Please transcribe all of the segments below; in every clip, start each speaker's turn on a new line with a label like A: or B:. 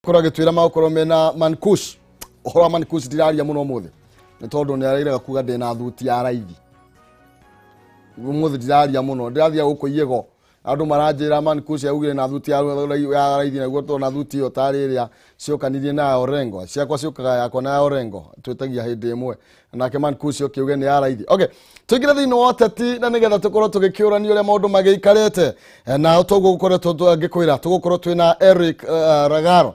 A: Korwo agĩtwĩra magũkorwo mena Mankush. Ũhoro wa Mankush ndiraria mũno ũmũthĩ nĩ tondũ nĩ arairaga kuga ndĩna thuti ya raithi. Ũmũthĩ ndiraria mũno, ndĩrathiĩ gũkũ Iego andũ maranjĩra Mankush augire na thuti ya raithi, naguo tondũ thuti ĩyo tarĩ ĩrĩa ciũkanirie na ya Orengo, ciakwa ciũkaga yakwa na ya Orengo twĩtagia hĩndĩ ĩmwe, nake Mankush ũkĩuge nĩ ya raithi. Okay, tũingĩre thĩinĩ wa ũteti na nĩgetha tũkorwo tũgĩkĩũrania ũrĩa maũndũ magĩikarĩte, na toguo gũkoretwo ngĩkwĩra tũgũkorwo twĩna Eric Ragaro.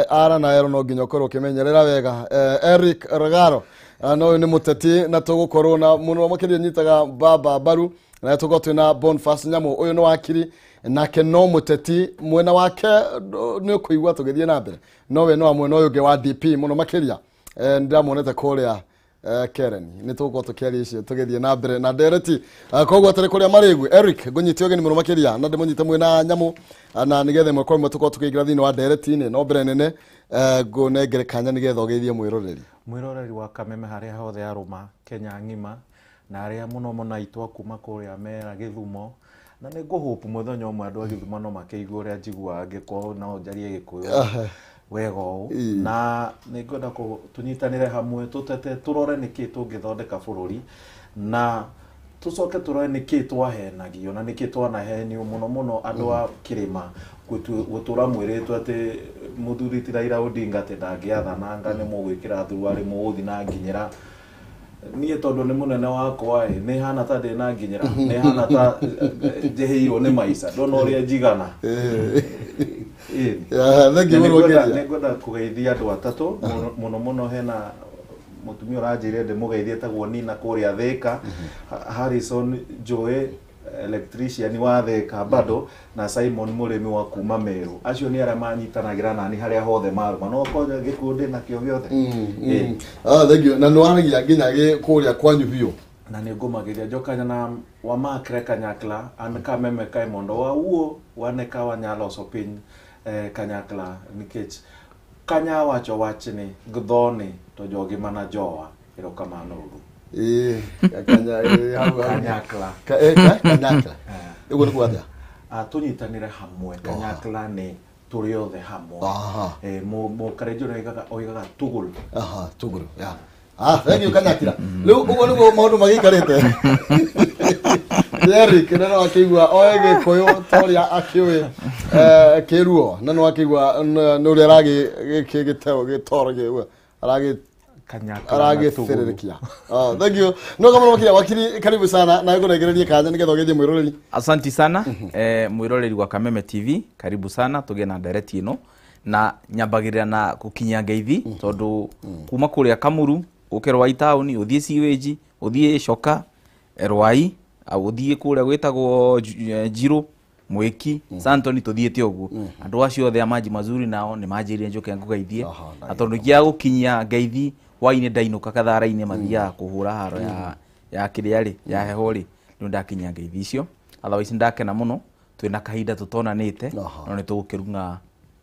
A: Ara na ero no nginya ũkorwo ũkĩmenyerera wega. Eric Ragaro na ũyũ nĩ mũteti na tũgũkorwo na mũno makĩria nyitaga baba mbaru, na tũgũkorwo twĩna Boniface Nyamu, ũyũ nĩ wakiri nake no mũteti, mwena wake nĩ ũkũigua tũgĩthiĩ na mbere, no we no wa mwena ũyũ ũngĩ wa DP mũno makĩria. Ndĩramuonete kũrĩa Karen, nĩ tũgũkorwo tũkĩaria icio tũgĩthiĩ na mbere na ndereti. Koguo atĩrĩ kũrĩa marĩgu, Eric ngũnyite ũgeni mũno makĩria na ndĩmũnyite mwena Nyamu, na nĩgetha ĩmwe kwa ĩmwe tũkorwo tũkĩingĩra thĩinĩ wa ndereti-inĩ. No mbere nene ngũnengere kanya nĩgetha ũgeithie mwĩroreri.
B: Mwĩroreri wa Kameme harĩa hothe arũma Kenya ng'ima, na arĩa mũno mũno aitwa kuma kũrĩa Mera Gĩthumo, na nĩ ngũhope mũthenya ũmwe andũ a Gĩthumo no makĩigue ũrĩa njiguaga angĩkorwo no njarie Gĩkũyũ wega ũũ, na nĩ ngwenda tũnyitanĩre hamwe tũtete tũrore nĩkĩ tũngĩthondeka bũrũri, na tũcoke tũrore nĩkĩ twahenagio na nĩkĩ twanahenio mũno mũno andũ a kĩrĩma gũtũra mwĩrĩtwo atĩ mũthuri ti Raila Odinga atĩ ndangĩathananga nĩ mũgwĩkĩra thuruarĩ mũgũthiĩ na nginyĩra. Niĩ tondũ nĩ mũnene wakwa ĩ, nĩ hana ta ndĩ na nginyĩra, nĩ hana ta njĩhĩirwo nĩ maica, ndona ũrĩa njigana. Nĩ ngwenda kũgeithia andũ atatũ mũno mũno. Hena mũtumia ũranjĩire ndĩmũgeithie etagwo Nina kũrĩa Thĩka, Harrison Joe electrician wa Thĩka bado, na Simon mũrĩmi wa kuma Meru. Acio nĩ arĩa manyitanagĩra nani harĩa hothe marũma, no okorwo gĩkuũ ndĩ nakĩo gĩothe.
A: Thank you. Na nĩ waragia nginya kũrĩa kwanyu biũ.
B: Na nĩ ngũmageria njokanya na wamakre kanyakla an Kameme kae mondo wawuo wane ka wanyalo loso piny kanyakla, nikech kanya wacho wachni gdhoni to jogi mana jowa. Erokamano uru. Kanyakla.
A: Kanyakla. Ũguo nĩ kuga atĩa?
B: Tũnyitanĩre hamwe, kanyakla nĩ tũrĩ othe hamwe. Mũkarenji oigaga tugul.
A: Tugul, yeah. Thank you kanyakla. Rĩu ũguo nĩguo maũndũ magĩikarĩte. Eric na no akĩigua oe Gĩkũyũ ta ũrĩa akĩũĩ kĩruo, na no akĩigua nĩ ũrĩa aragĩgĩteo gĩtoro gĩu aragĩ aragĩthĩrĩrĩkia. Thank you. No kama makĩria wakiri, karibu sana na ngũnengererie kanya nĩgetha ũgeithie mwĩroreri.
C: Asanti sana mwĩroreri wa Kameme TV, karibu sana tũgĩe na ndereti ĩno, na nyambagĩrĩra na gũkinyia ngeithi tondũ kuma kũrĩa Kamuru ũke Rwai taũni, ũthiĩ Siwĩji, ũthiĩ Coka Rwai, ũthiĩ kũrĩa gwĩtagwo Njirũ Mwĩki Santoni, tũthiĩte ũguo. Andũ acio othe a Maji Mazuri nao nĩ manjĩrire njũke ngũgeithie, na tondũ ingĩaga gũkinyia ngeithi hwainĩ ndainũka kathara-inĩ mathiaga kũhũra haro ya kĩrĩa rĩ ya heho rĩ, nĩ ndakinyia ngeithi icio. Otherwise ndakena mũno twĩna kahinda tũtonanĩte, no nĩ tũgũkĩrung'a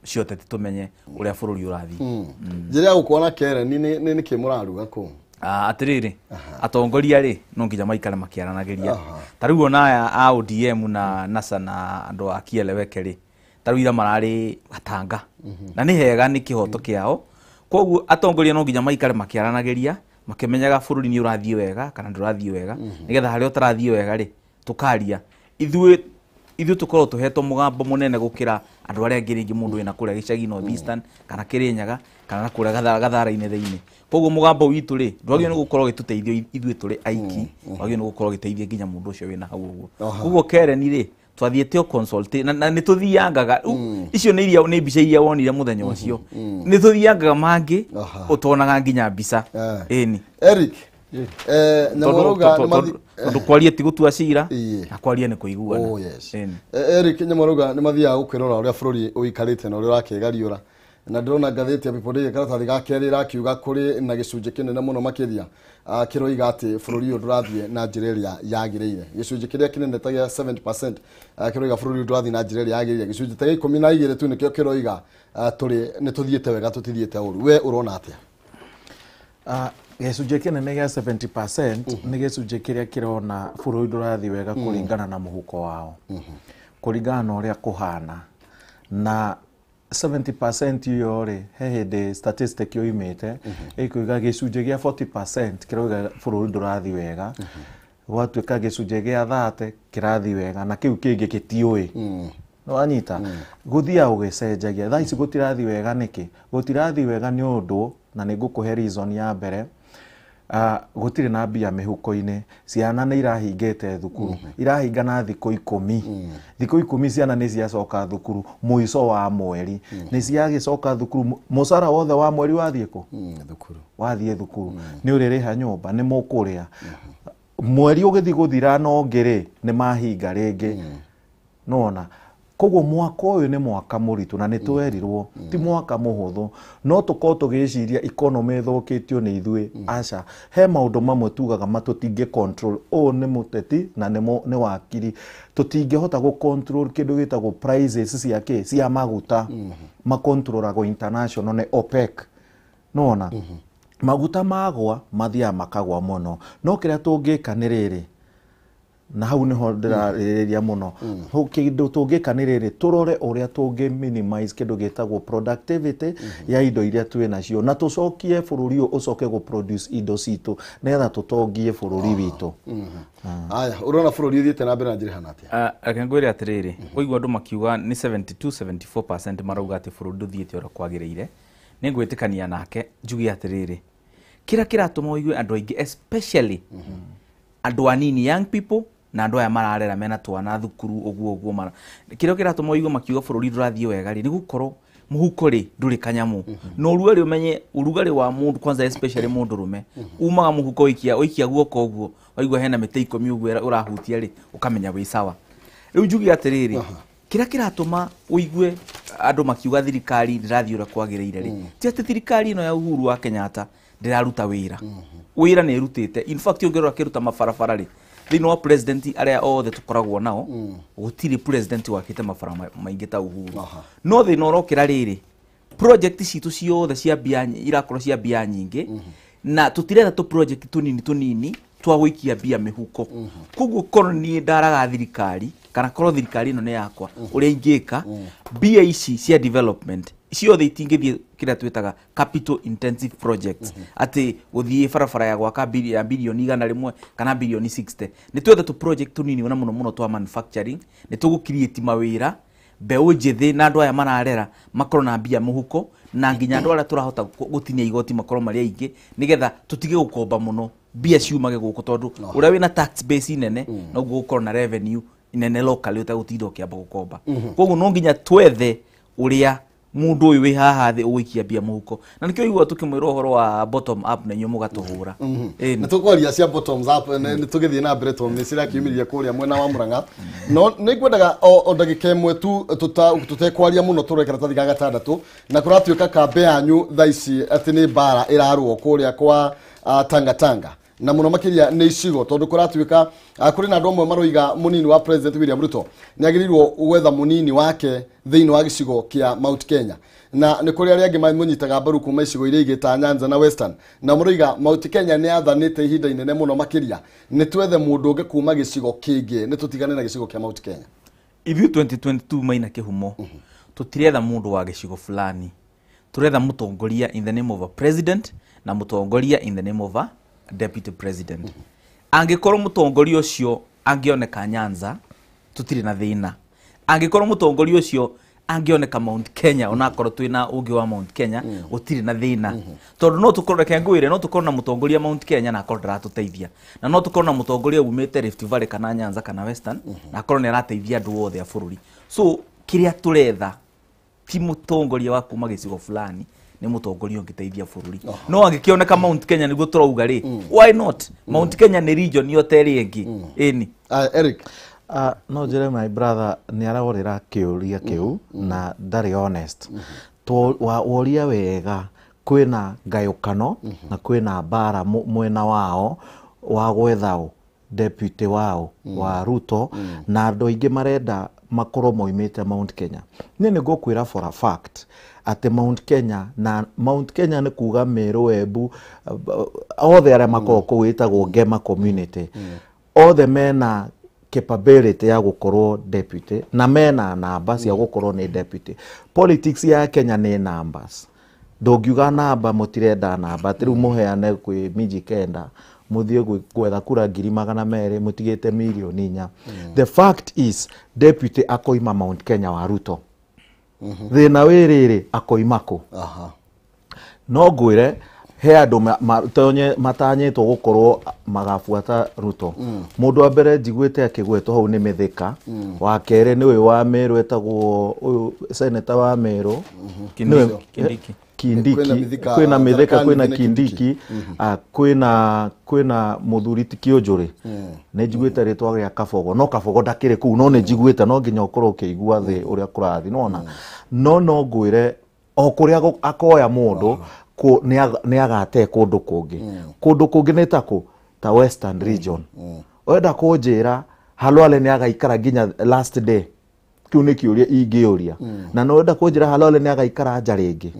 C: cioteti tũmenye ũrĩa bũrũri ũrathiĩ.
A: Njĩra ya gũkuona Karen nĩ kĩ mũraruga kũu?
C: Atĩrĩrĩ, atongoria rĩ no nginya maikare makĩaranagĩria. Ta rĩu ona aya a ODM na NASA na andũ a Kieleweke rĩ, ta rĩu ira mararĩ Gatanga, na nĩ hega, nĩ kĩhoto kĩao. Koguo atongoria no nginya maikare makĩaranagĩria, makĩmenyaga bũrũri nĩ ũrathiĩ wega kana ndũrathiĩ wega, nĩgetha harĩa ũtarathiĩ wega rĩ tũkaria. Ithuĩ tũkorwo tũhetwo mũgambo mũnene gũkĩra andũ arĩa angĩ, rĩngĩ mũndũ wĩna kũrĩa gĩcagi North Eastern kana Kĩrĩnyaga kana na kũrĩa Gathara-inĩ thĩinĩ. Koguo mũgambo witũ rĩ ndwagĩrĩirwo nĩ gũkorwo ũgĩtũteithia ithuĩ tũrĩ aiki, wagĩrĩirwo nĩ gũkorwo ũgĩteithia nginya mũndũ ũcio wĩna hau ũguo. Koguo Karen rĩ twathiĩte o consult na nĩ tũthiangaga icio nĩ iria nĩ mbica iria wonire mũthenya ũcio, nĩ tũthiangaga mangĩ ũtonaga nginya mbica. Ĩni
A: Eric, Nyamũrũga
C: tondũ kwaria ti gũtua cira, na kwaria nĩ kũiguana.
A: Oh yes. Eric Nyamũrũga nĩ mathiaga gũkwĩrora ũrĩa bũrũri ũikarĩte na ũrĩa ũrakĩgariũra, na ndĩrona ngathĩti ya People Daily karatathi ga kerĩ ĩrakiuga kũrĩ na gĩcunjĩ kĩnene mũno makĩria kĩroiga atĩ bũrũri ũyũ ndũrathiĩ na njĩra ĩrĩa yagĩrĩire. Gĩcunjĩ kĩrĩa kĩnene ta gĩa 70% kĩroiga bũrũri ũyũ ndũrathiĩ na njĩra ĩrĩa yagĩrĩire. Gĩcunjĩ ta gĩa 12 tu nĩkĩo kĩroiga tũrĩ nĩ tũthiĩte wega tũtithiĩte ũru. We ũrona atĩa?
B: Gĩcunjĩ kĩnene gĩa 70% nĩ gĩcunjĩ kĩrĩa kĩrona bũrũri ndũrathiĩ wega kũringana na mũhuko wao, kũringana na ũrĩa kũhana, na 70% ĩyo rĩ, he hĩndĩ statistic yoimĩte ĩkuiga gĩcunjĩ gĩa 40% kĩrauga bũrũri ndũrathiĩ wega, gwatuĩka gĩcunjĩ gĩa 30 kĩrathiĩ wega, na kĩu kĩngĩ gĩtiũĩ. Nĩwanyita? Gũthiaga ũgĩcenjagia. Thaa ici gũtirathiĩ wega nĩkĩ? Gũtirathiĩ wega nĩ ũndũ, na nĩ ngũkũhe reason ya mbere, gũtirĩ na mbia mĩhuko-inĩ, ciana nĩ irahingĩte thukuru, irahinga na thikũ 10. Thikũ 10 ciana nĩ ciacoka thukuru mũico wa mweri. Nĩ ciagĩcoka thukuru, mũcara wothe wa mweri wathiĩ kũ?
A: Thukuru.
B: Wathiĩ thukuru. Nĩ ũrĩrĩha nyũmba, nĩ mũkũrĩa. Mweri ũgĩthiĩ gũthira na ũngĩ rĩ, nĩ mahinga rĩngĩ. Nĩwona? Koguo mwaka ũyũ nĩ mwaka mũritũ na nĩ twerirwo ti mwaka mũhũthũ, no tũkorwo tũgĩciria economy ĩthũkĩtio nĩ ithuĩ. Aca, he maũndũ mamwe tugaga matũtingĩ control. Ũyũ nĩ mũteti na nĩ wakiri, tũtingĩhota gũ control kĩndũ gĩtagwo prices cia kĩ, cia maguta. Makontrolagwo international nĩ OPEC. Nĩwona? Maguta magwa mathiaga makagwa mũno, no kĩrĩa tũngĩka nĩ rĩrĩ, na hau niho ndĩrarĩrĩria mũno. Kĩndũ tũngĩka nĩ rĩrĩ, tũrore ũrĩa tũngĩ minimize kĩndũ gĩtagwo productivity ya indo iria twĩ nacio, na tũcokie bũrũri ũyũ ũcoke gũ produce indo citũ nĩgetha tũtongie bũrũri witũ.
A: Aya, ũrona bũrũri ũthiĩte na mbere na njĩra ĩhana atĩa?
C: Reke ngwĩre atĩrĩrĩ, ũigua andũ makiuga nĩ 72-74% marauga atĩ bũrũri ndũthiĩte ũrĩa kwagĩrĩire. Nĩ ngwĩtĩkania nake njuge atĩrĩrĩ, kĩrĩa kĩratũma ũigue andũ aingĩ especially andũ anini, young people, na andũ aya mararera mena twana thukuru ũguo ũguo mara, kĩrĩa kĩratũma ũigue makiuga bũrũri ndũrathiĩ wega rĩ, nĩ gũkorwo mũhuko rĩ ndũrĩ kanyamũ. Na ũrugarĩ, ũmenye ũrugarĩ wa mũndũ kwanza especially mũndũrũme, umaga mũhuko ũikia guoko ũguo waigua hena mĩtĩ 10 ũguo ũrahutia rĩ, ũkamenya wĩ sawa. Rĩu njuge atĩrĩrĩ, kĩrĩa kĩratũma ũigue andũ makiuga thirikari ndĩrathiĩ ũrĩa kwagĩrĩire rĩ, ti atĩ thirikari ĩno ya Uhuru wa Kenyatta ndĩraruta wĩra. Wĩra nĩ ĩrutĩte. In fact ũngĩrora kĩruta mabarabara rĩ, thĩinĩ wa president arĩa othe tũkoragwo nao, gũtirĩ president wakĩte mabara maingĩ ta Uhuru. No thĩna ũrokĩra rĩrĩ, project citũ ciothe cia mbia irakorwo cia mbia nyingĩ, na tũtiretha tũ project tũnini tũnini twa gũikia mbia mĩhuko. Koguo korwo niĩ ndaraga thirikari, kana korwo thirikari ĩno nĩ yakwa, ũrĩa ingĩka, mbia ici cia development ciothe itingĩthiĩ kĩrĩa twĩtaga capital intensive projects, atĩ gũthiĩ barabara ya gwaka ya bilioni 100 kana bilioni 60. Nĩ twethe tũ project tũnini na mũno mũno twa manufacturing, nĩ tũgũ create mawĩra, mbeũ njĩthĩ na andũ aya mararera makorwo na mbia mũhuko, na nginya andũ arĩa tũrahota gũtinia igoti makorwo marĩ aingĩ, nĩgetha tũtige gũkomba mũno, mbia ciumage gũkũ, tondũ ũrĩa wĩna tax base nene noguo gũkorwo na revenue nene locally ũtagũtinda ũkĩamba gũkomba. Koguo no nginya twethe ũrĩa mũndũ ũyũ wĩ haha thĩ ũgũikia mbia mũhuko, na nĩkĩo ũiguaga tũkĩmwĩra ũhoro wa bottom up na inyuĩ mũgatũhũra.
A: Nĩ tũkwaria cia bottoms up, nĩ tũgĩthiĩ na mbere tondũ nĩ cirakiumĩria kũrĩa mwena wa Murang'a. No nĩ ngwendaga o ndagĩka ĩmwe tu tũtekwaria mũno tũrore karatathi ga gatandatũ, na kũratuĩka kambe yanyu thaa ici atĩ nĩ mbara ĩrarũo kũrĩa kwa Tanga Tanga, na mũno makĩria nĩ icigo, tondũ kũratuĩka kũrĩ na andũ amwe maroiga mũnini wa President William Ruto nĩ agĩrĩirwo gwetha mũnini wake thĩinĩ wa gĩcigo kĩa Mount Kenya, na nĩ kũrĩ arĩa angĩ mamũnyitaga mbaru kuma icigo iria ingĩ ta Nyanza na Western, na maroiga Mount Kenya nĩ yathanĩte ihinda inene mũno makĩria, nĩ twethe mũndũ ũngĩ kuma gĩcigo kĩngĩ, nĩ tũtigane na gĩcigo kĩa Mount Kenya.
C: Ithuĩ 2022 maina kĩhumo, tũtiretha mũndũ wa gĩcigo fulani, tũretha mũtongoria in the name of a president na mũtongoria in the name of a deputy president. Angĩkorwo mũtongoria ũcio angĩoneka Nyanza, tũtirĩ na thĩna. Angĩkorwo mũtongoria ũcio angĩoneka Mount Kenya, onakorwo twĩna ũngĩ wa Mount Kenya, gũtirĩ na thĩna. Tondũ no tũkorwo, reke ngwĩre, no tũkorwo na mũtongoria Mount Kenya na akorwo ndaratũteithia, na no tũkorwo na mũtongoria umĩte Rift Valley kana Nyanza kana Western na akorwo nĩ arateithia andũ othe a bũrũri. So kĩrĩa tũretha ti mũtongoria wa kuma gĩcigo fulani, nĩ mũtongoria ũngĩteithia bũrũri. No angĩkĩoneka Mount Kenya nĩguo tũrauga rĩ, why not? Mount Kenya nĩ region yote ĩrĩa ĩngĩ. Ĩni.
A: Eric.
B: No njĩre my brother nĩ arorĩra kĩũria kĩu na ndarĩ honest. Woria wega, kwĩna ngayũkano na kwĩna mbara mwena wao wa gwetha deputy wao wa Ruto, na andũ aingĩ marenda makorwo moimĩte Mount Kenya. Niĩ nĩ ngũkwĩra for a fact atĩ Mount Kenya, na Mount Kenya nĩ kuga Meru, Embu, othe arĩa makoragwo kũu ĩtagwo Ngema community, othe mena capability ya gũkorwo deputy na mena namba cia gũkorwo nĩ deputy. Politics ya Kenya nĩ numbers. Ndũngiuga namba mũtirenda namba atĩ rĩu mũheane kwĩ minji kenda mũthiĩ gwetha kura 200,000 mũtigĩte 4 million. The fact is deputy akoima Mount Kenya wa Ruto. Thĩna wĩ rĩrĩ akoima kũ? No ngwĩre he andũ matanyĩtwo gũkorwo magabuata Ruto. Mũndũ wa mbere njiguĩte akĩgwetwo hau nĩ Mithika. Wa kerĩ nĩ ũyũ wa Meru etagwo ũyũ seneta wa Meru.
C: Kindiki.
B: Kindiki.
A: Kwĩna Mithika,
B: kwĩna Mithika,
A: Tharaka
B: kwĩna
A: Nithi nĩ
B: Kindiki, kwĩna mũthuri ti Kĩũnjũrĩ. Nĩ njiguĩte rĩtwa rĩa Kabogo, no Kabogo ndakĩrĩ kũu, no nĩ njiguĩte no nginya ũkorwo ũkĩigua thĩ ũrĩa kũrathiĩ nĩwona. No no ngwĩre o kũrĩa akoya mũndũ nĩ agate kũndũ kũngĩ. Kũndũ kũngĩ nĩ ta kũ? Ta Western Region. Wenda kũnjĩra Halwale nĩ agaikara nginya last day? Kĩu nĩ kĩũria ingĩũria. Na no wenda kũnjĩra Halwale nĩ agaikara nja rĩngĩ?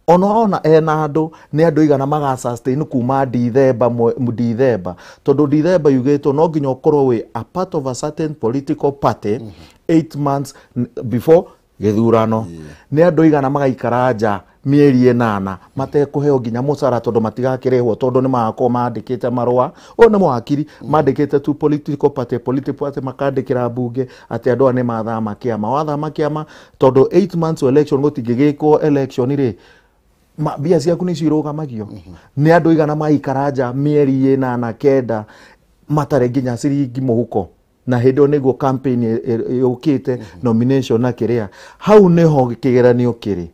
B: Ona ona ena andũ nĩ andũ igana maga sustain kuma Dithemba, Dithemba, tondũ Dithemba yugĩtwo no nginya ũkorwo wĩ a part of a certain political party 8 months before gĩthurano. Nĩ andũ igana magaikara nja mĩeri 8 matekũheo nginya mũcara tondũ matigakĩrĩhwo tondũ nĩ magakorwo mandĩkĩte marũa. Ũyũ nĩ mawakiri mandĩkĩte tu political party, political party makandĩkĩra mbunge atĩ andũ aya nĩ mathama kĩama, wathama kĩama tondũ 8 months to election gũtingĩgĩkwo election rĩ, mbia ciaku nĩcio irũgamagio. Nĩ andũ igana maikara nja mĩeri 8 9 matarĩ nginya ciringi mũhuko, na hĩndĩ ĩyo nĩguo campaign yũkĩte, nomination na kĩrĩa. Hau nĩho kĩgeranio kĩrĩ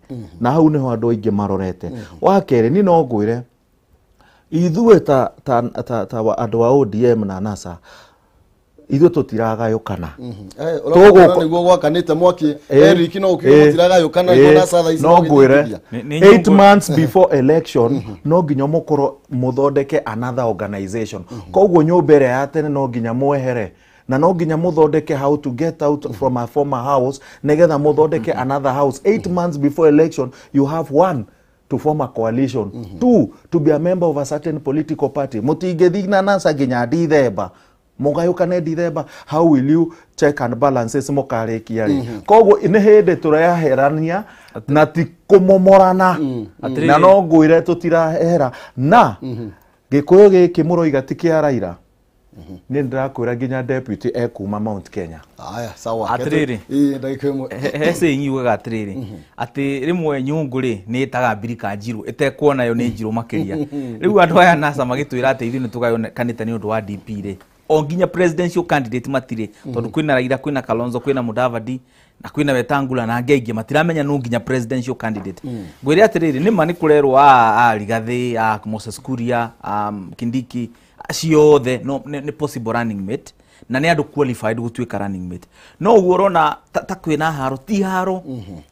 B: na hau nĩho andũ aingĩ marorete. Wa kerĩ, niĩ no ngwĩre ithuĩ ta andũ a ODM na NASA ithuĩ tũtiragayũkana.
A: Ũrona nĩguo gwakanĩte mwaki Eric no ũkiuga mũtiragayũkana nĩguo NASA thaa ici
B: no ngwĩre
A: mũgĩthikithia.
C: Nĩ
B: 8 months before election no nginya mũkorwo mũthondeke another organization. Koguo nyũmba ĩrĩa ya tene no nginya mwehere na no nginya mũthondeke how to get out from a former house nĩgetha mũthondeke another house. 8 months before election you have one to form a coalition, two to be a member of a certain political party. Mũtingĩthiĩ na NASA nginya Dithemba mũgayũkane Dithemba. How will you check and balances mũkarĩkia rĩ? Koguo nĩ hĩndĩ tũreherania na ti kũmomorana.
C: Atĩrĩrĩ.
B: Na no ngwĩre tũtirahera na gĩkũyũ gĩkĩ mũroiga ti kĩa Raila. Niĩ ndĩrakwĩra nginya deputy ekuma Mount Kenya.
A: Aya, sawa.
C: Atĩrĩrĩ.
A: Ĩ ndagĩka 1.
C: He saying yugaga atĩrĩrĩ atĩ rĩmwe nyũngũ rĩ nĩ ĩtaga mbirika njirũ ĩtekuona yo nĩ njirũ makĩria. Rĩu andũ aya NASA magĩtwĩra atĩ ithuĩ nĩ tũgayũkanĩte nĩ ũndũ wa DP rĩ, o nginya presidential candidate matirĩ, tondũ kwĩna Raila, kwĩna Kalonzo, kwĩna Mudavadi na kwĩna Wetangula na angĩ aingĩ matiramenya no nginya presidential candidate. Ngwĩre atĩrĩrĩ, nĩ ma nĩ kũrerwo a Rigathĩ, a Moses Kuria, a Kindiki, acio othe no nĩ possible running mate na nĩ andũ qualified gũtuĩka running mate. No ũguo ũrona ta kwĩna haro, ti haro,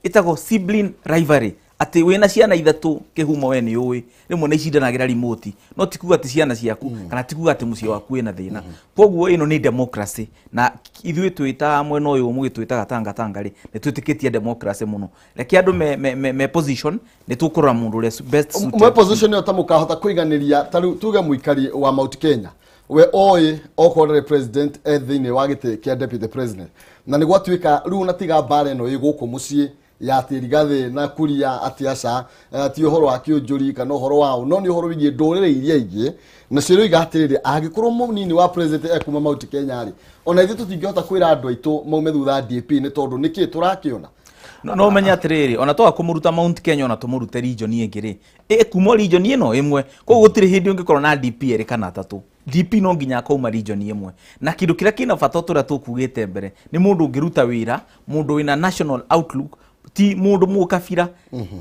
C: ĩtagwo sibling rivalry, atĩ wĩna ciana ithatũ kĩhumo we nĩ ũĩ rĩmwe nĩ icindanagĩra remote, no ti kuga atĩ ciana ciaku kana ti kuga atĩ mũciĩ waku wĩna thĩna. Koguo ĩno nĩ democracy na ithuĩ twĩta mwena ũyũ mũgĩtwĩtaga tanga tanga rĩ, nĩ twĩtĩkĩtie democracy mũno. Reke andũ me position, nĩ tũkũrora mũndũ ũrĩa best suited.
A: Mwe position ĩyo ta mũkahota kũiganĩria ta rĩu tuge mũikari wa Mount Kenya we oĩ okorwo ndarĩ president e thĩinĩ wa gĩtĩ kĩa deputy president na nĩ gwatuĩka rĩu na tiga mbara ĩno ĩ gũkũ mũciĩ ya atĩ Rigathĩ na Kuria atĩ aca ti ũhoro wa kĩũnjũri kana ũhoro wao, no nĩ ũhoro wĩgiĩ ndũrĩrĩ iria ingĩ nacio rĩu atĩrĩrĩ, angĩkorwo mũnini wa president ekuma Mount Kenya rĩ, ona ithuĩ tũtingĩhota kwĩra andũ aitũ maume thutha DP nĩ tondũ nĩkĩ tũrakĩona.
C: No menye atĩrĩrĩ, ona twaga kũmũruta Mount Kenya, ona tũmũrute region ĩngĩ rĩ, ĩkuma region ĩno ĩmwe. Koguo gũtirĩ hĩndĩ ũngĩkorwo na DP erĩ kana atatũ. DP no nginya akauma region ĩmwe, na kĩndũ kĩrĩa kĩna bata tũrĩa tũkugĩte mbere nĩ mũndũ ũngĩruta wĩra, mũndũ wĩna national outlook, ti mũndũ mũkabira,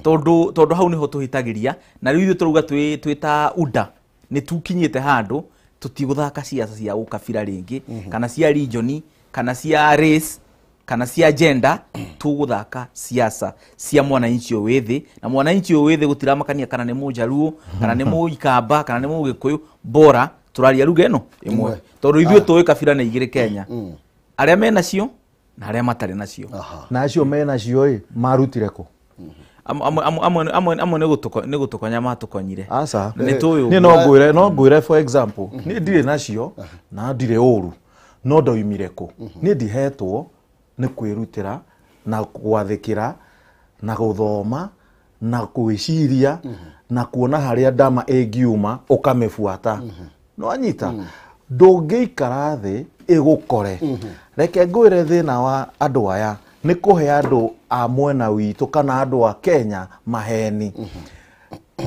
C: tondũ hau nĩho tũhĩtagĩria. Na rĩu ithuĩ tũrauga twĩ ta UDA nĩ tukinyĩte handũ tũtigũthaka ciaca cia ũkabira rĩngĩ kana cia region kana cia race kana cia gender. Tũgũthaka siasa cia mwananchi ũyũ wĩ thĩ, na mwananchi ũyũ wĩ thĩ gũtiramakania kana nĩ mũjaruo kana nĩ mũikamba kana nĩ mũgĩkũyũ, bora tũraria ruga ĩno ĩmwe, tondũ ithuĩ tũĩ kabira nĩ igĩrĩ Kenya, arĩa menacio na arĩa matarĩ nacio.
B: Na acio menacio ĩ marutire kũ?
C: Amwe nĩ gũtũkonya matũkonyire.
B: Aca.
C: Nĩ tũĩ
B: niĩ
C: ũguo.
B: No ngwĩre for example, niĩ ndirĩ nacio na ndirĩ ũru, No ndoimire kũ? Niĩ ndihetwo nĩ kwĩrutĩra na gwathĩkĩra na gũthoma na gwĩciria na kuona harĩa ndama ĩngiuma ũkamĩbuata. Nĩwanyita? Ndũngĩikara thĩ ĩgũkore. Reke ngwĩre thĩna wa andũ aya nĩ kũhe andũ a mwena witũ kana andũ a Kenya maheni.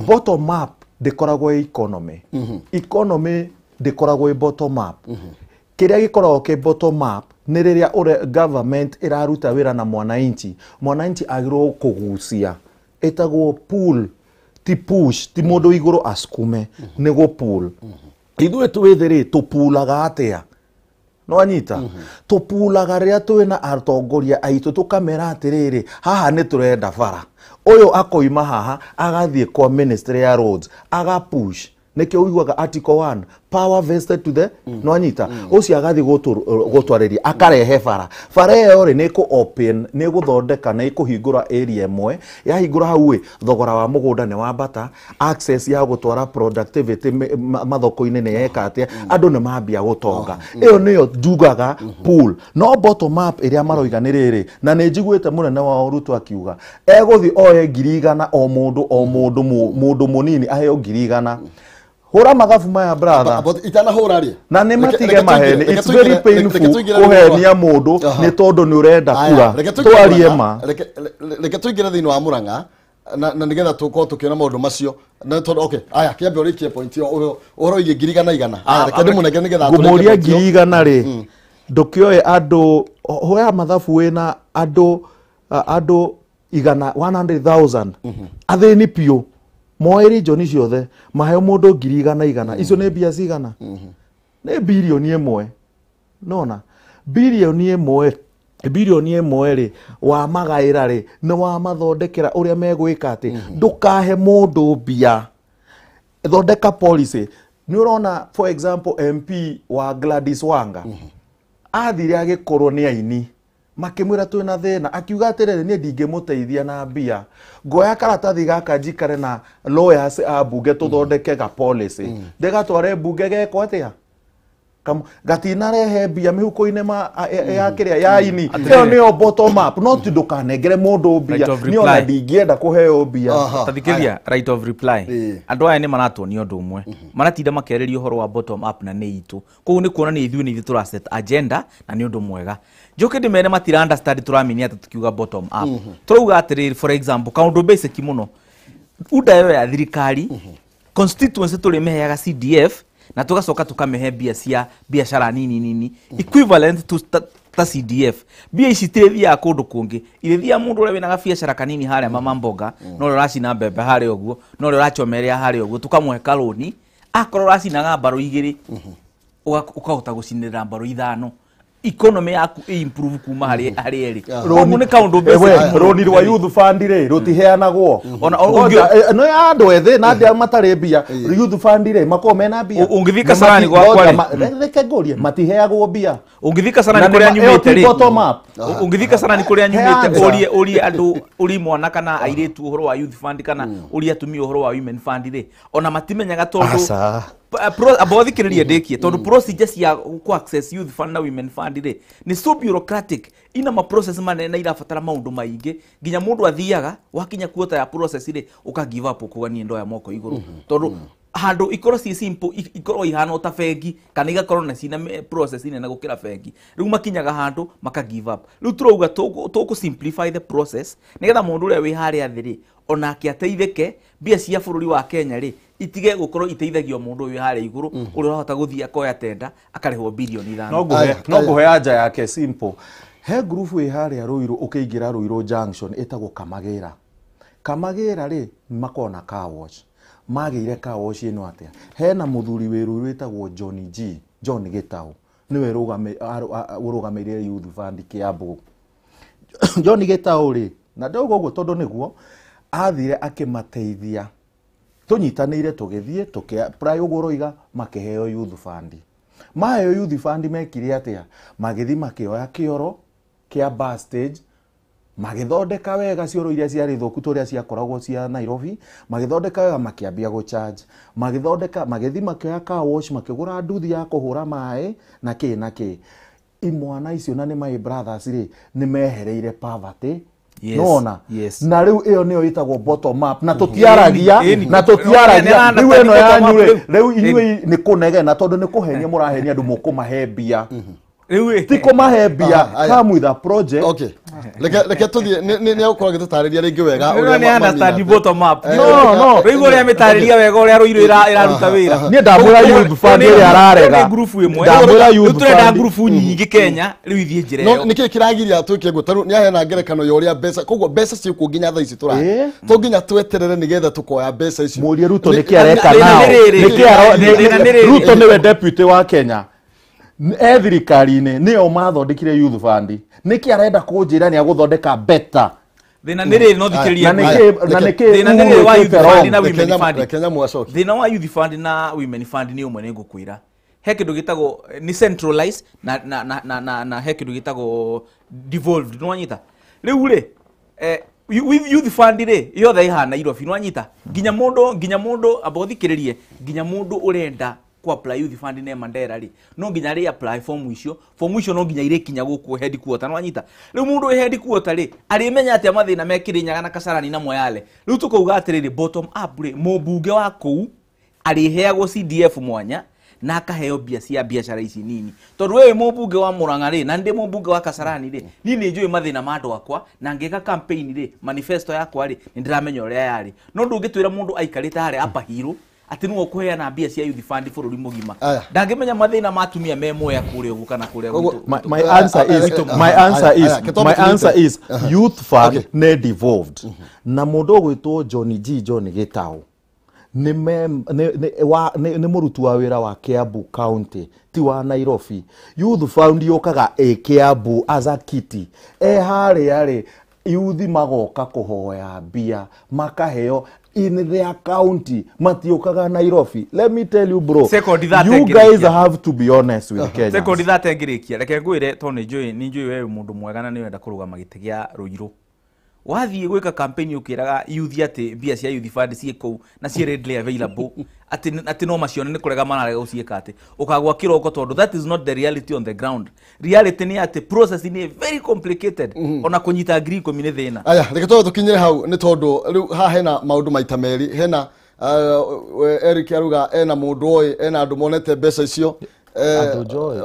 B: Bottom up ndĩkoragwo ĩ economy. Economy ndĩkoragwo ĩ bottom up. Kĩrĩa gĩkoragwo kĩ bottom up nĩ rĩrĩa government ĩraruta wĩra na mwananchi. Mwananchi agĩrĩirwo kũgucia. Ĩtagwo pull, ti push, ti mũndũ igũrũ asukume, nĩ gũ pull. Ithuĩ twĩ thĩ rĩ, tũpulaga atĩa? Nĩwanyita? Tũpulaga rĩrĩa twĩna atongoria aitũ tũkamera atĩrĩrĩ, haha nĩ tũrenda bara. Ũyũ akoima haha agathiĩ kwa ministry ya roads, aga push. Nĩkĩo ũiguaga article 1, power vested to the, nĩwanyita? Ũcio agathiĩ gũtwarĩria, akarehe bara. Bara ĩyo rĩ, nĩ ĩkũ open, nĩ ĩgũthondeka, nĩ ĩkũhingũra area ĩmwe. Yahingũra hau ĩ, thogora wa mũgũnda nĩ wambata, access ya gũtwara productivity mathoko-inĩ nĩ yeka atĩa, andũ nĩ mambia gũtonga. Ĩyo nĩyo njugaga pull. No bottom up ĩrĩa maroiga nĩ rĩrĩ, na nĩ njiguĩte mũnene wao Ruto akiuga, egũthiĩ oe 100,000 o mũndũ, o mũndũ, mũndũ mũnini aheo 100,000. Hũra mathabu maya brother.
A: But itanahũra rĩ.
B: Na nĩ matige maheni. It's very painful kũhenia mũndũ nĩ tondũ nĩ ũrenda kura. Twarie ma.
A: Reke tũingĩre thĩinĩ wa Murang'a na nĩgetha tũkorwo tũkĩona maũndũ macio. Na tondũ okay, aya kĩambe ũrĩkie point ĩyo, ũhoro wĩgiĩ 100,000. Aya, reke ndĩmũnengere nĩgetha atũrĩkie
B: Ngũmũria
A: point ĩyo.
B: 100,000 rĩ, ndũkĩoe andũ, hoya mathabu wĩna andũ igana, 100,000. Athĩni biũ. Moe region ciothe, maheo mũndũ 100,000. Icio nĩ mbia cigana? Nĩ birioni ĩmwe. Nona? Birioni ĩmwe, birioni ĩmwe rĩ, wamagaĩra rĩ, nĩ wamathondekera ũrĩa megwĩka atĩ, ndũkahe mũndũ mbia. Thondeka policy. Nĩ ũrona, for example, MP wa Gladys Wanga. Athire agĩkorwo nĩ aini. Makĩmwĩra twĩna thĩna, akiuga atĩrĩrĩ, niĩ ndingĩmũteithia na mbia. Ngoya karatathi gaka njikare na lawyers a mbunge tũthondeke ga policy. Ndĩgatware mbunge gekwo atĩa? Gatinarehe mbia mĩhuko-inĩ ya kĩrĩa ya ini. Ĩyo nĩyo bottom up. No ti ndũkanengere mũndũ mbia.
C: Right of
B: Niĩ ona
C: reply.
B: ndingĩenda kũheo mbia.
C: Tathikĩria, right of reply. Andũ aya nĩ maratuonia ũndũ ũmwe. Maratinda makerĩria ũhoro wa bottom up na nĩ itũ. Koguo nĩ kuonania ithuĩ nĩ ithuĩ tũra set agenda na nĩ ũndũ mwega. Njoke ndĩmere matira understand tũramini atĩ tukiuga bottom up. Tũrauga atĩrĩrĩ, for example, kaũndũ basic mũno. UDA ĩyo ya thirikari, constituency tũrĩmĩheaga CDF na tũgacoka tũkamĩhe mbia cia biacara nini nini, equivalent to ta CDF. Mbia ici itirĩthiaga kũndũ kũngĩ, irĩthiaga mũndũ ũrĩa wĩna gabiacara kanini harĩa mama mboga, na ũrĩa ũracina mbembe harĩa ũguo, na ũrĩa ũrachomerea harĩa ũguo, tũkamũhe karũni, akorwo ũracinaga mbarũ igĩrĩ, ũkahota gũcinĩrĩra mbarũ ithano. Economy yaku ĩ improve kuma harĩ ĩrĩ. Koguo nĩ kaũndũ basic mũno.
B: Rũni rwa youth fund rĩ, rũtiheanagwo.
C: Ona,
B: Ngoja,
C: ũngĩ-
B: no ya andũ ethĩ na andũ matarĩ mbia. Youth fund rĩ, makoragwo mena mbia.
C: Ũngĩthiĩ Kasarani gwakwa
B: Ngoja,
C: rĩ.
B: reke ngũrie, matiheagwo mbia.
C: Ũngĩthiĩ Kasarani
B: Na nĩ
C: kũrĩa
B: ĩyo
C: nyumĩte
B: ti
C: rĩ.
B: bottom up.
C: Ũngĩthiĩ Kasarani kũrĩa nyumĩte,
B: He answer.
C: ũrie andũ, ũrie mwana kana airĩtu ũhoro wa youth fund kana ũrie atumia ũhoro wa women fund rĩ, ona matimenyaga tondũ
B: Aca.
C: Amba ũthikĩrĩrie ndĩkie, tondũ procedure cia ku access youth fund na women fund rĩ, nĩ so bureaucratic, ina ma process manene na irabatara maũndũ maingĩ, nginya mũndũ athiaga wakinya kuota ya process rĩ, ũka give up ũkuga niĩ ndoya moko igũrũ. Tondũ handũ ikorwo ci simple, ikorwo ihana o ta bengi kana igakorwo na cina process nene gũkĩra bengi, rĩu makinyaga handũ maka give up. Rĩu tũrauga tũkũ simplify the process nĩgetha mũndũ ũrĩa wĩ harĩa thĩ rĩ, onake ateithĩke. Mbia cia bũrũri wa Kenya rĩ, itige gũkorwo iteithagio mũndũ ũyũ harĩa igũrũ, ũrĩa ũrahota gũthiĩ akoya tenda akarĩhwo bilioni ithano.
B: No ngũhe anja yake simple. He group ĩ harĩa Ruiru, ũkĩingĩra Ruiru Junction ĩtagwo Kamagĩra. Kamagĩra rĩ, makoragwo na car wash. Magĩire car wash ĩno atĩa? Hena mũthuri wĩ Ruiru wĩtagwo John G, John Gĩtaũ. Nĩwe ũrũgamĩrĩire Youth Fund Kiambu. John Gĩtaũ rĩ, na ndauga ũguo tondũ nĩguo athire akĩmateithia. Tũnyitanĩire tũgĩthiĩ, tũkĩ apply ũguo ũroiga, makĩheo Youth Fund. Maheo Youth Fund mekire atĩa? Magĩthiĩ makĩoya kĩoro kĩa bus stage, magĩthondeka wega cioro iria ciarĩ thũku tũrĩa ciakoragwo cia Nairobi, magĩthondeka wega makĩambia gũcharge. Magĩthondeka, magĩthiĩ makĩoya car wash, makĩgũra nduthi ya kũhũra maĩ na kĩ na kĩ. Imwana icio na nĩ my brothers rĩ nĩ mehereire poverty.
C: Yes,
B: nona
C: yes.
B: Na rĩu ĩyo nĩyo ĩtagwo bottom up na tũtiaragia na tũtiaragia rĩu ĩno yanyu rĩ rĩu inyuĩ nĩ kũnegena tondũ nĩ kũhenia mũrahenia andũ mũkũmahe mbia.
C: Rĩu
B: ti kũmahe mbia, come with a project.
A: Okay, reke tũthiĩ nĩ egũkorwo agĩtũtarĩria rĩngĩ wega
C: ũrĩa nĩ understand bottom up.
B: No
C: rĩu ũrĩa mĩtarĩria wega ũrĩa Ruiru ĩraruta wĩra.
B: Niĩ ndamwĩra youth fund ĩrĩa ararega.
C: Nĩ ngurubu ĩmwe.
B: Ndamwĩra youth
C: Rĩu tũrenda
B: fund.
C: ngurubu nyingĩ Kenya rĩu ithiĩ njĩra
A: No
C: ĩyo.
A: nĩkĩ kĩragiria twĩke ũguo? Tarĩu nĩaheana ngerekano ya ũrĩa mbeca, koguo mbeca ciĩkuo nginya thaa ici tũraria. To nginya tweterere nĩgetha tũkoya mbeca icio.
B: Mũrie Ruto nĩkĩ areka nao. Nĩkĩ Ruto nĩwe deputy wa Kenya. E thirikari-inĩ nĩo mathondekire youth fund. Nĩkĩ arenda kũnjĩra nĩ agũthondeka better?
C: Thĩna nĩ rĩrĩ, no thikĩrĩrie.
B: Na nĩkĩ
C: Thĩna nĩ rĩrĩ wa youth fund na women fund.
A: Reke nyamũ acoke.
C: Thĩna wa youth fund na women fund nĩ ũmwe nĩ ngũkwĩra. He kĩndũ gĩtagwo nĩ centralized na na na na na, na he kĩndũ gĩtagwo devolved, nĩwanyita? Rĩu rĩ youth fund rĩ yothe ĩhana Nairobi, nĩwanyita? Nginya mũndũ amba ũthikĩrĩrie, nginya mũndũ ũrenda ku apply youth fund ne Mandera rĩ no nginya rĩ apply form icio no nginya irĩkinya gũkũ headquarter, nĩwanyita? Rĩu mũndũ wĩ headquarter rĩ arĩmenya atĩa mathĩna me Kĩrĩnyaga na Kasarani na Moyale? Rĩu tũkauga atĩrĩrĩ, bottom up rĩ mũmbunge wa kũu arĩheagwo CDF mwanya na akaheo mbia cia biacara ici nini, tondũ wewe mũmbunge wa Murang'a rĩ na ndĩ mũmbunge wa Kasarani rĩ niĩ nĩ njũĩ mathĩna ma andũ akwa na ngĩka campaign rĩ manifesto yakwa rĩ nĩ ndĩramenya ũrĩa yarĩ. No ndũngĩtwĩra mũndũ aikarĩte harĩa Upper Hill atĩ nĩwe ũkũheana mbia cia youth fund bũrũri mũgima, ndangĩmenya mathĩna ma atumia me Mwea kũrĩa ũguo kana kũrĩa gwitũ.
B: My answer is youth fund nĩ devolved. Na mũndũ ũgwĩtwo John G John Gitau nĩ mũruti wa wĩra wa Kiambu County, ti wa Nairobi. Youth fund yũkaga ĩ Kiambu as a kitty. E harĩa rĩ youth magoka kũhoya mbia makaheo in their county, matiũkaga Nairobi. Let me tell you bro, you guys have to be honest with Kenya.
C: Second that ngĩrĩkia, reke ngwĩre tondũ nĩ njũĩ we wĩ mũndũ mwega na nĩ ũrenda kũrũgama gĩtĩ kĩa Ruiru. Wathiĩ gwĩka campaign ũkĩraga youth atĩ mbia cia youth fund ciĩ kũu na ciĩ readily available, atĩ no macione nĩ kũrega mararega gũciĩka atĩ ũkagwa kĩroko, tondũ that is not the reality on the ground. Reality nĩ atĩ process nĩ very complicated, ona kũnyita 10,000 nĩ thĩna.
A: Aya, reke tondũ tũkinyĩre hau nĩ tondũ rĩu haha hena maũndũ maita merĩ. Hena Eric aruga ena mũndũ oĩ, ena andũ monete mbeca icio.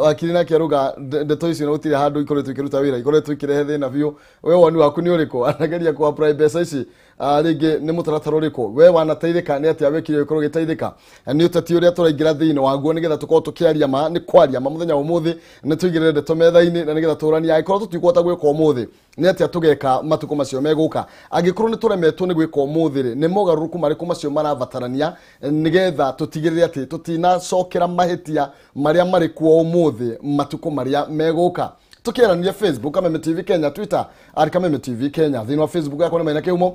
A: Wakiri nake aruga ndeto icio na gũtirĩ handũ ikoretwo ikĩruta wĩra, ikoretwo ikĩrehe thĩna biũ. We woni waku nĩ ũrĩkũ? Anageria ku apply mbeca ici rĩngĩ nĩ mũtaratara ũrĩkũ? We wanateithĩka nĩ atĩa wĩkire ũkorwo ũgĩteithĩka? Nĩ ũteti ũrĩa tũraingĩra thĩinĩ waguo nĩgetha tũkorwo tũkĩaria ma, nĩ kwaria ma mũthenya wa ũmũthĩ, nĩ tũigĩrĩre ndeto metha-inĩ na nĩgetha tũranie. Angĩkorwo tũtikũhota gwĩka ũmũthĩ, nĩ atĩa tũgeka matukũ macio megũka? Angĩkorwo nĩ tũremetwo nĩ gwĩka ũmũthĩ rĩ, nĩ mogarũrũku marĩkũ macio marabatarania nĩgetha tũtigĩrĩre atĩ tũtinacokera mahĩtia marĩa marĩ kuo ũmũthĩ matukũ marĩa megũka? Tũkĩarania Facebook Kameme TV Kenya, Twitter @Kameme TV Kenya. Thĩinĩ wa Facebook yakwa nĩ Maina Kĩhumo.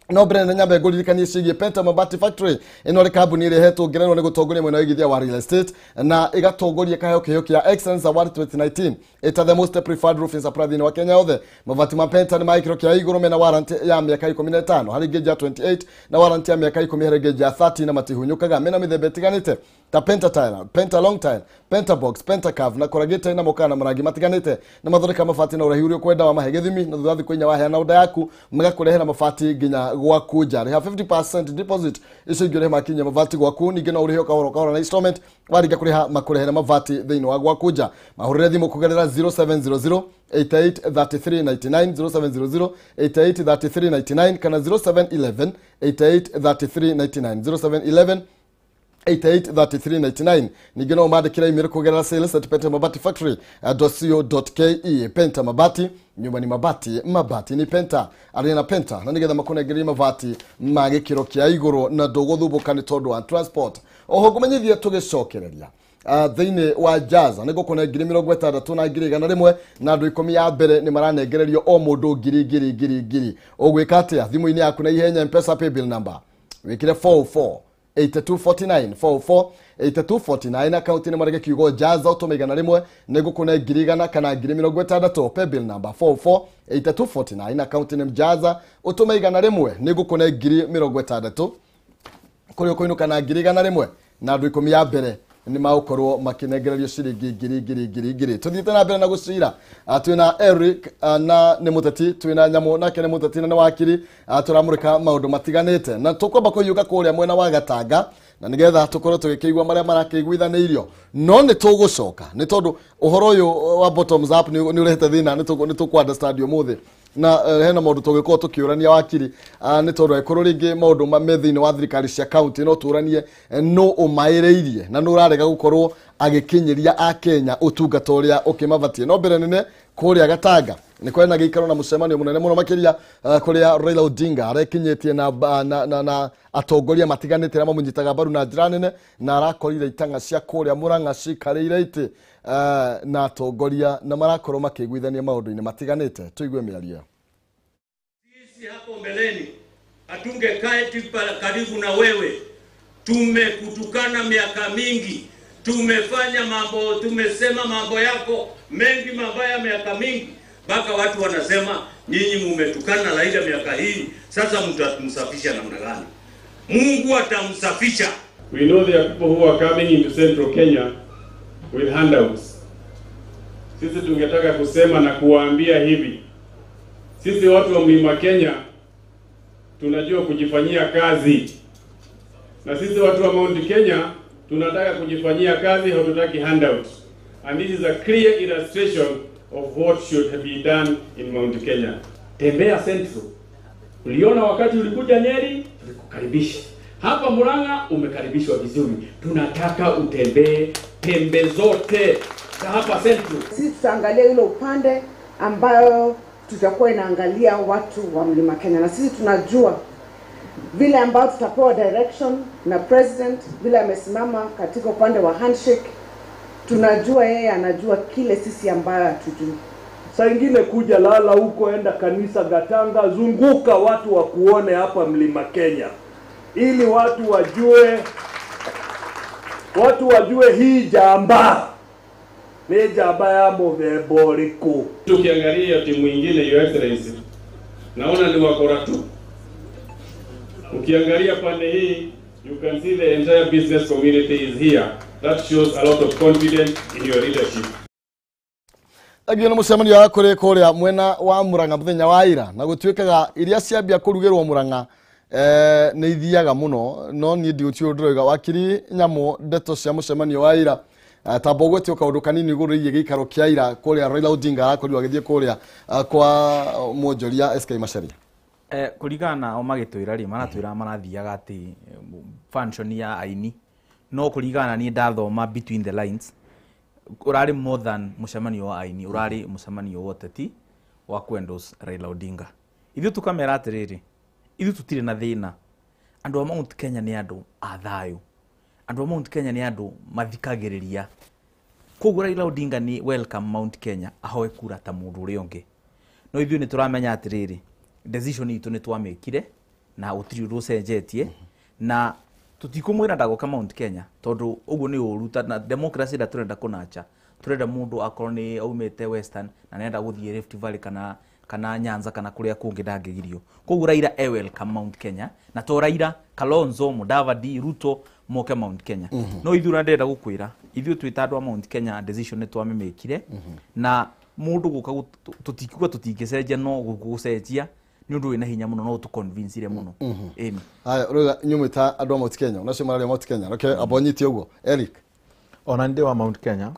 A: No mbere na nyambe ngũririkanie ciĩgiĩ Penta Mabati Factory. Ĩno nĩ kambuni ĩrĩa ĩhetwo ngerenwa nĩ gũtongoria mwena wa ũigithia wa real estate na ĩgatongoria kaheo kĩheo kĩa Excellence Award 2019 ĩta the most preferred roofing supplier thĩinĩ wa Kenya yothe. Mabati ma Penta nĩ ma gĩkĩro kĩa igũrũ, mena warranty ya mĩaka 15 harĩ gauge ya 28 na warranty ya mĩaka 10 harĩ gauge ya 30 na matihunyũkaga. Mena mĩthemba ĩtiganĩte ta Penta Tile, Penta Long Tile, Penta Box, Penta Curve na corrugated na mokana marangi matiganĩte na mathondeka mabati na ũraihu ũrĩa ũkwenda wa mahe gĩthimi, na thutha wa thikũ inya waheana order yaku magakũrehera mabati nginya gwaku nja. Rĩha 50% deposit, icio ingĩ ũrĩhe makinya mabati gwaku. Ningĩ no ũrĩhe kahora kahora na installment, warĩkia kũrĩha makũrehere mabati thĩinĩ wa gwaku nja. Mahũrĩre thimũ kũgerera 0700 88 33 99, 0700 88 33 99 kana 0711 88 33 99, 0711 88 33 99. Ningĩ no ũmandĩkĩre email kũgerera sales@pentamabatiFactory.co.ke. Penta Mabati, nyumba ni mabati, mabati ni Penta. Arĩ na Penta na nĩgetha makũnengerie mabati ma gĩkĩro kĩa igũrũ na ndũgũthumbũka nĩ tondũ wa transport. Oho ngũmenyithie tũgĩcokereria thĩinĩ wa Jaza nĩ ngũkũne 60,000 na 100,000 na andũ 10 ya mbere nĩ maranengererio o mũndũ ngiri ngiri ngiri ngiri. Ũgwĩka atĩa? Thimũ-inĩ yaku na ihenya M-Pesa paybill number wĩkĩre 44 8249 44 8249 akaunti nĩ marege kiugo Jaza ũtũme 100 nĩ ngũkũne 100,000 kana 60,000. Paybill number 44 8249 akaunti nĩ Jaza ũtũme 100 nĩ ngũkũne 60,000 kũrĩa ũkũinũka na 100,000 na andũ 10 ya mbere nĩ magũkorwo makĩnengererio ciringi ngiri ngiri ngiri ngiri. Tũthiĩte na mbere na gũcira, twĩna Eric na nĩ mũteti, twĩna Nyamũ nake nĩ mũteti na nĩ wakiri. Tũramũrĩka maũndũ matiganĩte na tũkwamba kũhiũka kũrĩa mwena wa Gatanga na nĩgetha tũkorwo tũgĩkĩigua marĩa marakĩiguithanĩirio, no nĩ tũgũcoka nĩ tondũ ũhoro ũyũ wa bottoms up nĩ ũrehete thĩna, nĩ tũkũ understand ũmũthĩ na hena maũndũ tũgĩkorwo tũkĩũrania wakiri, nĩ tondũ angĩkorwo rĩngĩ maũndũ me thĩinĩ wa thirikari cia kaunti no tũranie no ũmaĩrĩirie na nũ ũrarega gũkorwo agĩkinyĩria akenya ũtungata ũrĩa ũkĩmabatie. No mbere nene kũrĩa Gatanga nĩ kwarĩ na gĩikaro na mũcemanio mũnene mũno makĩria, kũrĩa Raila Odinga arekinyĩtie na atongoria matiganĩte arĩa mamũnyitaga mbaru na njĩra nene, na arakorire itang'a cia kũrĩa Murang'a cikarĩire itĩ na atongoria na marakorwo makĩiguithania maũndũ-inĩ matiganĩte. Tũigue mĩario.
D: Sisi hapo mbeleni hatungekaa eti karibu na wewe. Tumekutukana miaka mingi, tumefanya mambo, tumesema mambo yako mengi mabaya miaka mingi, mpaka watu wanasema nyinyi mumetukana Raila miaka hii, sasa mtamsafisha namna gani? Mungu atamsafisha.
E: We know there are people who are coming into Central Kenya with handouts. Sisi tungetaka kusema na kuwaambia hivi, sisi watu wa Mlima Kenya tunajua kujifanyia kazi, na sisi watu wa Mount Kenya tunataka kujifanyia kazi, hatutaki handouts. And this is a clear illustration of what should be done in Mount Kenya.
F: Tembea Central. Uliona wakati ulikuja Nyeri, tulikukaribisha. Hapa Murang'a umekaribishwa vizuri. Tunataka utembee pembe zote za hapa Central.
G: Sisi tutaangalia ile upande ambayo tutakuwa inaangalia watu wa Mlima Kenya, na sisi tunajua vile ambao tutapewa direction na president, vile amesimama katika upande wa handshake, tunajua yeye anajua kile sisi ambayo hatujui.
H: Saa ingine kuja lala huko, enda kanisa Gatanga, zunguka watu wakuone hapa Mlima Kenya, ili watu wajue hii jamba ni jamba ya muthemba ũrĩkũ.
E: Tukiangalia timu ingine, Your Excellency, naona ni wakora tu. Ukiangalia pande hii, you can see the entire business community is here. That shows a lot of confidence in your leadership.
A: Agio na mũcemanio wa kũrĩ kũrĩa mwena wa Murang'a mũthenya wa ira, na gũtuĩkaga iria ciambia kũrugĩrwo Murang'a nĩ ithiaga mũno, no niĩ ndiũtiũ ndĩroiga. Wakiri Nyamũ, ndeto cia mũcemanio wa ira, tamba ũgwetio kaũndũ kanini igũrũ rĩgiĩ gĩikaro kĩa ira kũrĩa Raila Odinga arakorirwo agĩthiĩ kũrĩa kwa mwonjoria SK Macharia.
C: Kũringana nao magĩtwĩra rĩ, maratwĩra marathiaga atĩ function ya aini, no kũringana na niĩ ndathoma between the lines, ũrarĩ more than mũcemanio wa aini, ũrarĩ mũcemanio wa ũteti wa kwendorse Raila Odinga. Ithuĩ tũkamera atĩrĩrĩ, ithuĩ tũtirĩ na thĩna. Andũ a Mount Kenya nĩ andũ a thayũ, andũ a Mount Kenya nĩ andũ mathikagĩrĩria. Koguo Raila Odinga nĩ welcome Mount Kenya ahoe kura ta mũndũ ũrĩa ũngĩ. No ithuĩ nĩ tũramenya atĩrĩrĩ, decision itũ nĩ twamĩkire na gũtirĩ ũndũ ũcenjetie, na tũtikũmwĩra ndagoka Mount Kenya tondũ ũguo nĩ ũru. Na democracy ĩrĩa tũrenda kũnacha, tũrenda mũndũ akorwo nĩ aumĩte Western na nĩarenda gũthiĩ Rift Valley kana Nyanza kana kũrĩa kũngĩ ndangĩgirio. Koguo Raila e welcome Mount Kenya, na to Raila, Kalonzo, Mudavadi, Ruto moke Mount Kenya. No ithuĩ ũrĩa ndĩrenda gũkwĩra, ithuĩ twĩ ta andũ a Mount Kenya decision nĩ twamĩmĩkire, na mũndũ gũka tũtikiuga tũtingĩcenjia, no gũcenjia nĩ ũndũ wĩna hinya mũno, no ũtũconvince mũno. Ĩni.
A: Haya, ũrauga inyuĩ mwĩ ta andũ a Mount Kenya, onacio mararia Mount Kenya. Reke amba ũnyite ũguo Eric.
B: Ona ndĩ wa Mount Kenya.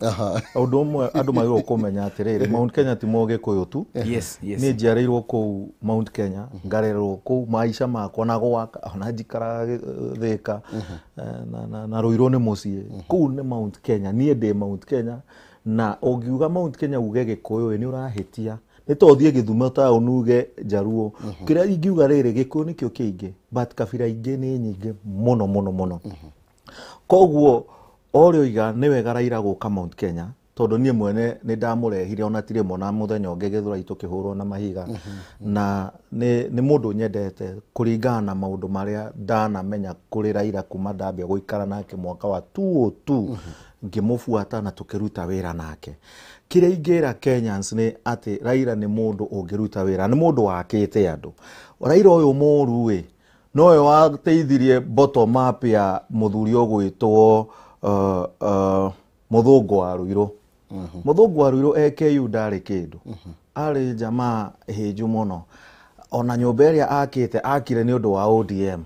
B: Ũndũ ũmwe andũ magĩrĩirwo kũmenya atĩrĩrĩ, Mount Kenya ti Mũgĩkũyũ tu.
C: Yes, yes.
B: Niĩ njiarĩirwo kũu Mount Kenya, ngarerwo kũu maica makwa na gwaka, ona njikaraga Thĩka, na Rũirũ nĩ mũciĩ. Kũu nĩ Mount Kenya, niĩ ndĩ Mount Kenya, na ũngiuga Mount Kenya uge Gĩkũyũ nĩ ũrahĩtia. Nĩ to ũthiĩ Gĩthumo taũni uge Njaruo. Kĩrĩa ingiuga rĩrĩ, Gĩkũyũ nĩkĩo kĩingĩ, but kabira ingĩ nĩ nyingĩ mũno mũno mũno. Koguo ũrĩa oiga nĩ wega Raila gũka Mount Kenya, tondũ niĩ mwene nĩ ndamũrehire ona tirĩ mona mũthenya ũngĩ Gĩthũrai tũkĩhũrwo na mahiga. Na nĩ mũndũ nyendete kũringana na maũndũ marĩa ndanamenya kũrĩ Raila kuma ndambia gũikara nake mwaka wa 2002, ngĩmũbuata na tũkĩruta wĩra nake. Kĩrĩa ingĩra Kenyans nĩ atĩ Raila nĩ mũndũ ũngĩruta wĩra, nĩ mũndũ wakĩte andũ. Raila ũyũ mũru ĩ, nowe wateithirie bottom up ya mũthuri ũgwĩtwo Mũthũngũ wa Ruiru. Mũthũngũ wa Ruiru AKU ndarĩ kĩndũ, arĩ jamaa hĩnju mũno. Ona nyũmba ĩrĩa akĩte akire nĩ ũndũ wa ODM.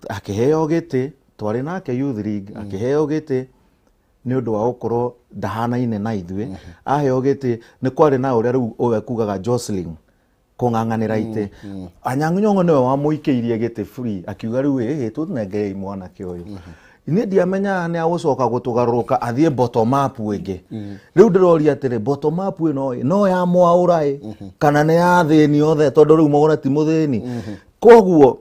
B: Akĩheo gĩtĩ, twarĩ nake Youth League, akĩheo gĩtĩ nĩ ũndũ wa gũkorwo ndahanaine na ithuĩ. Aheo gĩtĩ nĩ kwarĩ na ũrĩa rĩu ũwe kugaga Jocelyn kũng'ang'anĩra itĩ. Anyang'u Nyong'o nĩwe wamũikĩirie gĩtĩ free, akiuga rĩu ĩhĩ tũnengerei mwanake ũyũ. Niĩ ndiamenyaga nĩ agũcoka gũtũgarũrũka athiĩ bottom up ĩngĩ. Rĩu ndĩroria atĩrĩ, bottom up ĩno no ya mwaũra ĩ kana nĩ ya athĩni othe, tondũ rĩu Mwaũra ti mũthĩni. Koguo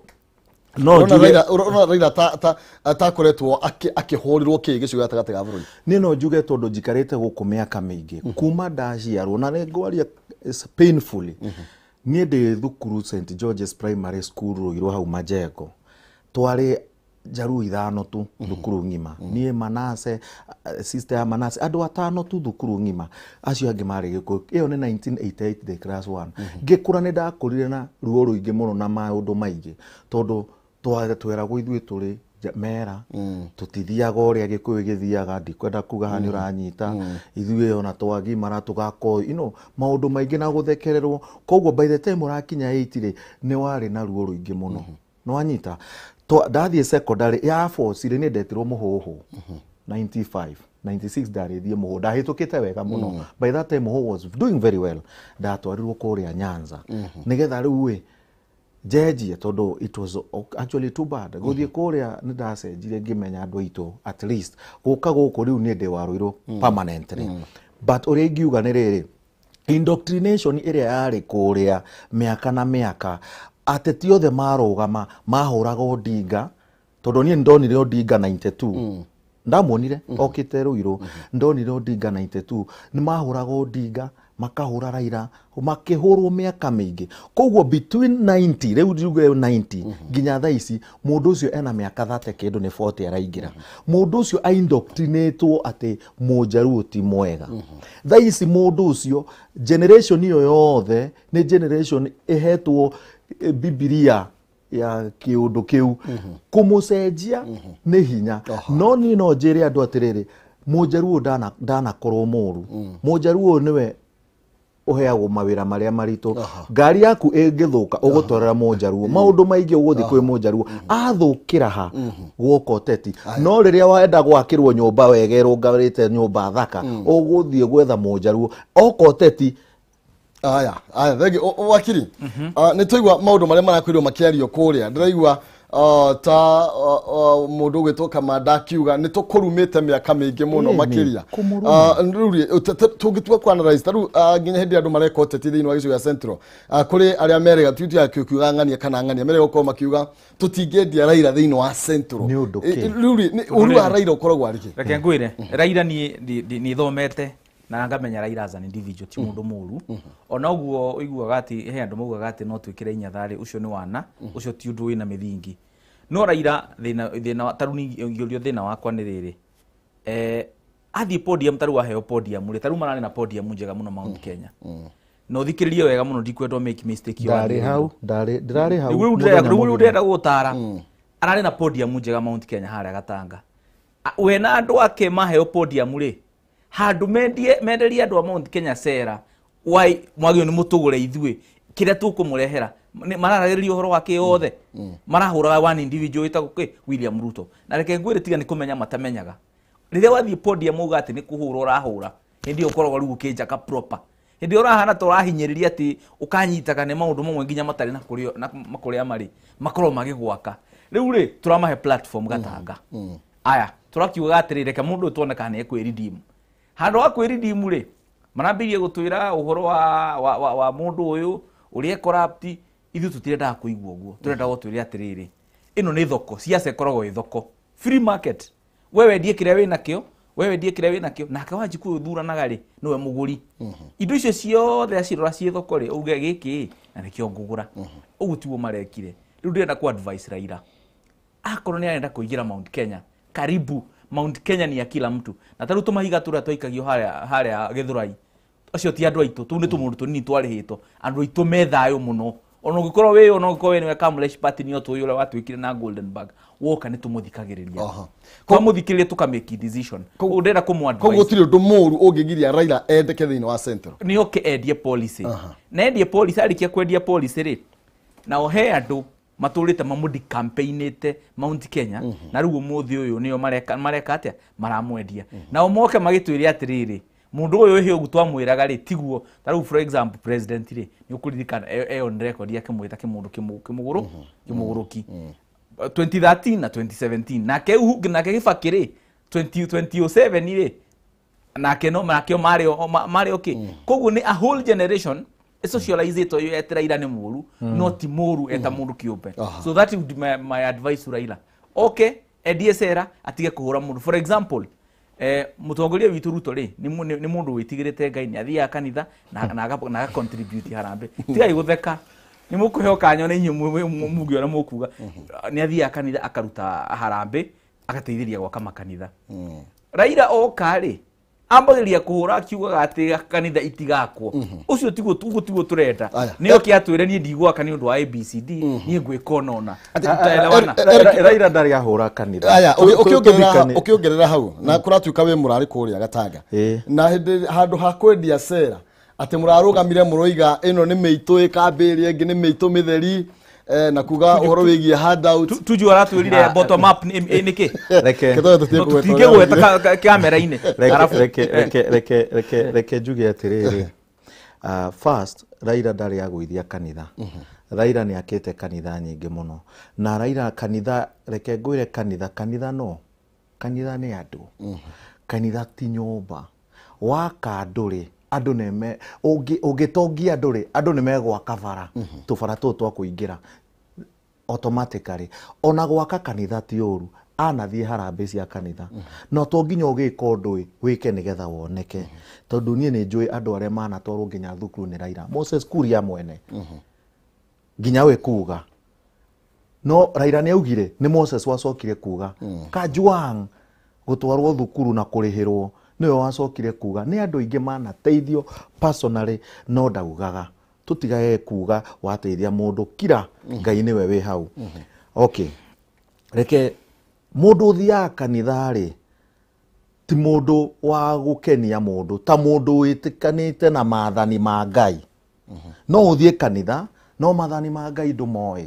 B: no njuge
A: Ũrona Raila ta atakoretwo akĩhũrĩrwo kĩ gĩcigo gatagatĩ ga bũrũri.
B: Niĩ no njuge tondũ njikarĩte gũkũ mĩaka mĩingĩ kuma ndaciarwo, na nĩ ngwaria painfully. Niĩ ndĩ thukuru St George's Primary School Ruiru hau Majengo, twarĩ njaruo ithano tu thukuru ng'ima. Niĩ Manase, sister ya Manase, andũ atano tu thukuru ng'ima, acio angĩ marĩ Gĩkũyũ. Ĩyo nĩ 1988 the class 1. Ngĩkũra nĩ ndakũrire na ruo rũingĩ mũno na maũndũ maingĩ, tondũ tweragwo ithuĩ tũrĩ mera, tũtithiaga ũrĩa Gĩkũyũ gĩthiaga, ndikwenda kuga haha nĩ ũranyita, ithuĩ ona twagimara tũgakorwo you know, maũndũ maingĩ na gũthekererwo. Koguo by the time ũrakinya 8 rĩ, nĩ warĩ na ruo rũingĩ mũno. Nĩwanyita? Ndathiĩ secondary ya force rĩ, nĩ ndetirwo Mũhũhũ 95 96 ndarĩthiĩ Mũhũhũ, ndahĩtũkĩte wega mũno. By that time Mũhũhũ was doing very well. Ndatwarirwo kũrĩa Nyanza nĩgetha rĩu ĩ njenjie, tondũ it was actually too bad gũthiĩ kũrĩa. Nĩ ndacenjirie ngĩmenya andũ aitũ, at least gũka gũkũ rĩu niĩ ndĩ wa Ruiru permanently. But ũrĩa ingiuga nĩ rĩrĩ, indoctrination ĩrĩa yarĩ kũrĩa mĩaka na mĩaka, ateti othe marũgama mahũraga Odinga, tondũ niĩ ndonire Odinga 92, ndamuonire okĩte Ruiru, ndonire Odinga 92, nĩ mahũraga Odinga, makahũra Raila, makĩhũrwo mĩaka mĩingĩ. Koguo between 90 rĩu njuge 90 nginya thaa ici, mũndũ ũcio ena mĩaka 30 kĩndũ, nĩ 40 araingĩra. Mũndũ ũcio aindoctrinatwo atĩ mũnjaruo ti mwega. Thaa ici mũndũ ũcio, generation ĩyo yothe nĩ generation ĩhetwo Bibilia ya kĩũndũ kĩu, kũmũcenjia nĩ hinya. No niĩ no njĩre andũ atĩrĩrĩ, mũnjaruo ndanakorwo mũru. Mũnjaruo nĩwe ũheagwo mawĩra marĩa maritũ. Ngari yaku ĩngĩthũka ũgũtwarĩra mũnjaruo, maũndũ maingĩ ũgũthiĩ kwĩ mũnjaruo, athũkĩra ha guoka ũteti. No rĩrĩa wenda gwakĩrwo nyũmba wega ĩrũngarĩte, nyũmba thaka, ũgũthiĩ gwetha mũnjaruo oka ũteti.
A: Aya, aya, thengi wakiri. Nĩ twaigua maũndũ marĩa marakwĩrwo makĩario kũrĩa. Ndĩraigua ta mũndũ ũgwĩtwo Kamanda akiuga nĩ tũkũrumĩte mĩaka mĩingĩ mũno makĩria. Rĩu rĩ, tũngĩtua ku analyze ta rĩu nginya hĩndĩ andũ mareka ũteti thĩinĩ wa gĩcigo gĩa Central, kũrĩ arĩa merega tuti kiuga ng'ania kana ng'ania merega gũkorwo makiuga tũtingĩendia Raila thĩinĩ wa Central.
B: Nĩ ũndũ kĩ?
A: Rĩu rĩ, ũru wa Raila ũkoragwo arĩ kĩ?
C: Reke ngwĩre, Raila niĩ thomete na ngamenya Raila as an individual ti mũndũ mũru. Ona ũguo ũiguaga atĩ he andũ maugaga atĩ no twĩkĩre inyatharĩ, ũcio nĩ wana, ũcio ti ũndũ wĩna mĩthingi. No Raila thĩna ta rĩu ingĩũrio thĩna wakwa nĩ rĩrĩ, athiĩ podium, ta rĩu aheo podium rĩ, ta rĩu mararĩ na podium njega mũno Mount Kenya. Na ũthikĩrĩrie wega mũno, ndikwenda make mistake.
B: Ndarĩ hau, ndarĩ, ndĩrarĩ hau.
C: Rĩu rĩu ndĩrenda gũgũtara. Ararĩ na podium njega Mount Kenya harĩa Gatanga. We na andũ ake maheo podium rĩ, handũ menderie andũ a Mount Kenya cera, wai mwagĩrĩirwo nĩ mũtũgũre ithuĩ kĩrĩa tũkũmũrehera. Mararagĩrĩria ũhoro wake yothe, marahũraga one individual wĩtagwo kĩ William Ruto. Na reke ngwĩre, tiga nĩ kũmenya matamenyaga, rĩrĩa wathiĩ podium uga atĩ nĩ kũhũra ũrahũra, hĩndĩ ĩyo ũkoragwo rĩu ũkĩnjaka proper, hĩndĩ ĩyo ũrahana ta ũrahinyĩrĩria atĩ ũkanyitaga nĩ maũndũ mamwe nginya matarĩ na kũrĩa na kũrĩa marĩ makorwo magĩgwaka. Rĩu rĩ, tũramahe platform Gatanga. Aya tũrakiuga atĩrĩ, reke mũndũ ũyũ tuone kana nĩ ekwĩridimu. Handũ ha kwĩridimu rĩ, marambĩrĩrie gũtwĩra ũhoro wa mũndũ ũyũ ũrĩa corrupt. Ithuĩ tũtirendaga kũigua ũguo, tũrenda gũtwĩre atĩrĩrĩ, ĩno nĩ thoko, siasa ĩkoragwo ĩ thoko, free market. We wendie kĩrĩa wĩnakĩo, we wendie kĩrĩa wĩnakĩo, nake Wanjikũ ũyũ ũthuranaga rĩ, nĩwe mũgũri. Indo icio ciothe acirora ciĩ thoko rĩ, uge gĩkĩ na nĩkĩo ngũgũra. Ũguo tiguo marekire. Rĩu ndĩrenda ku advice Raila, akorwo nĩ arenda kũingĩra Mount Kenya, karibu. Mount Kenya ni ya kila mtu. Na ta rĩu tũmahiga tũrĩa twaikagio harĩa Gĩthũrai, acio ti andũ aitũ, tũu nĩ tũmũndũ tũnini twarĩhĩtwo. Andũ aitũ me thayũ mũno. Ona ũngĩkorwo wĩ ona ũngĩkorwo wĩ nĩwe Kamlesh Pattini o tũĩ ũrĩa watuĩkire na Golden Bag, woka nĩ tũmũthikagĩrĩria. Twamũthikĩrĩria tũkamake decision. Koguo ndĩrenda kũmũ
A: Koguo
C: advise.
A: gũtirĩ ũndũ mũru ũngĩgiria Raila endeke thĩinĩ wa Central.
C: Nĩ oke endie policy. Na endie policy, arĩkia kwendia policy rĩ, nao he andũ matũrĩte mamũdi campaignĩte Mount Kenya, na rĩu ũmũthĩ ũyũ nĩo mareka atĩa, maramwendia. Nao moke magĩtwĩre atĩrĩrĩ, mũndũ ũyũ ĩhĩ ũguo twamwĩraga rĩ tiguo. Ta rĩu for example president rĩ, nĩ ũkũririkana e on record akĩmwĩta kĩmũndũ kĩmũgũrũ kĩmũgũrũki 2013 na 2017, nake Uhuru nake Kibaki rĩ 2007 rĩ, nake no nakĩo marĩ okay. Koguo nĩ a whole generation ĩsocializĩtwo ĩyo eti Raila nĩ mũru, no ti mũru eta mũndũ kĩũmbe. So that would be my advice to Raila, okay, endie cera, atige kũhũra mũndũ. For example, mũtongoria witũ Ruto rĩ, nĩ mũndũ wĩtigĩrĩte Ngai, nĩ athiaga kanitha na aga contribute harambee. Tigai gũtheka, nĩ mũkũheo kanya nĩ inyuĩ muge ũrĩa mũkuga. Nĩ athiaga kanitha akaruta harambee, agateithĩrĩria gwaka makanitha. Raila oka rĩ, ambagĩrĩria kũhũra akiugaga atĩ kanitha itigakwo. Ũcio tiguo, ũguo tiguo tũrenda.
A: Aya.
C: Nĩ oke atwĩre niĩ ndigwaka nĩ ũndũ wa ABCD, niĩ ngwĩka ona ũna. Tutaelewana.
B: Raila ndarĩ ahũra kanitha.
A: Aya, ũkĩongerera hau na kũratuĩka wĩ mũrarĩ kũrĩa Gatanga na hĩndĩ handũ ha kwendia cera atĩ mũrarũgamire mũroiga ĩno nĩ mĩitũ ĩkambĩ ĩrĩa ĩngĩ nĩ mĩitũ mĩtheri, na kuga ũhoro wĩgiĩ handout.
C: Tuju aratwĩrire bottom up nĩ kĩ?
B: Reke
A: Kĩtoyo tũtige kũgweta ũrĩa
C: Tũtingĩgweta kamera-inĩ.
B: reke
C: Arabu,
B: reke reke reke reke reke njuge atĩrĩrĩ, first, Raila ndarĩ agũithia kanitha. Raila nĩ akĩte kanitha nyingĩ mũno, na Raila kanitha, reke ngwĩre, kanitha no kanitha nĩ andũ, kanitha ti nyũmba. Waka andũ rĩ, andũ nĩ ũngĩtongia andũ rĩ, andũ nĩ megwaka bara, tũbara tũtũ twa kũingĩra automatically. Ona gwaka kanitha ti ũru, anathiĩ harambee cia kanitha, no to nginya ũgĩka ũndũ ĩ wĩke nĩgetha woneke, tondũ niĩ nĩ njũĩ andũ arĩa manatwarwo nginya thukuru nĩ Raila, Moses Kuria mwene nginya we kuga, no Raila nĩ augire nĩ Moses wacokire kuga Kajwang gũtwarwo thukuru na kũrĩhĩrwo nĩwe wacokire kuga. Nĩ andũ aingĩ manateithio personally, no ndaugaga. Tũtigage kuga wateithia mũndũ kira, Ngai nĩwe wĩ hau. Okay, reke mũndũ ũthiaga kanitha rĩ, ti mũndũ wa gũkenia mũndũ, ta mũndũ wĩtĩkanĩte na maathani ma Ngai. No ũthiĩ kanitha no maathani ma Ngai ndũmoĩ.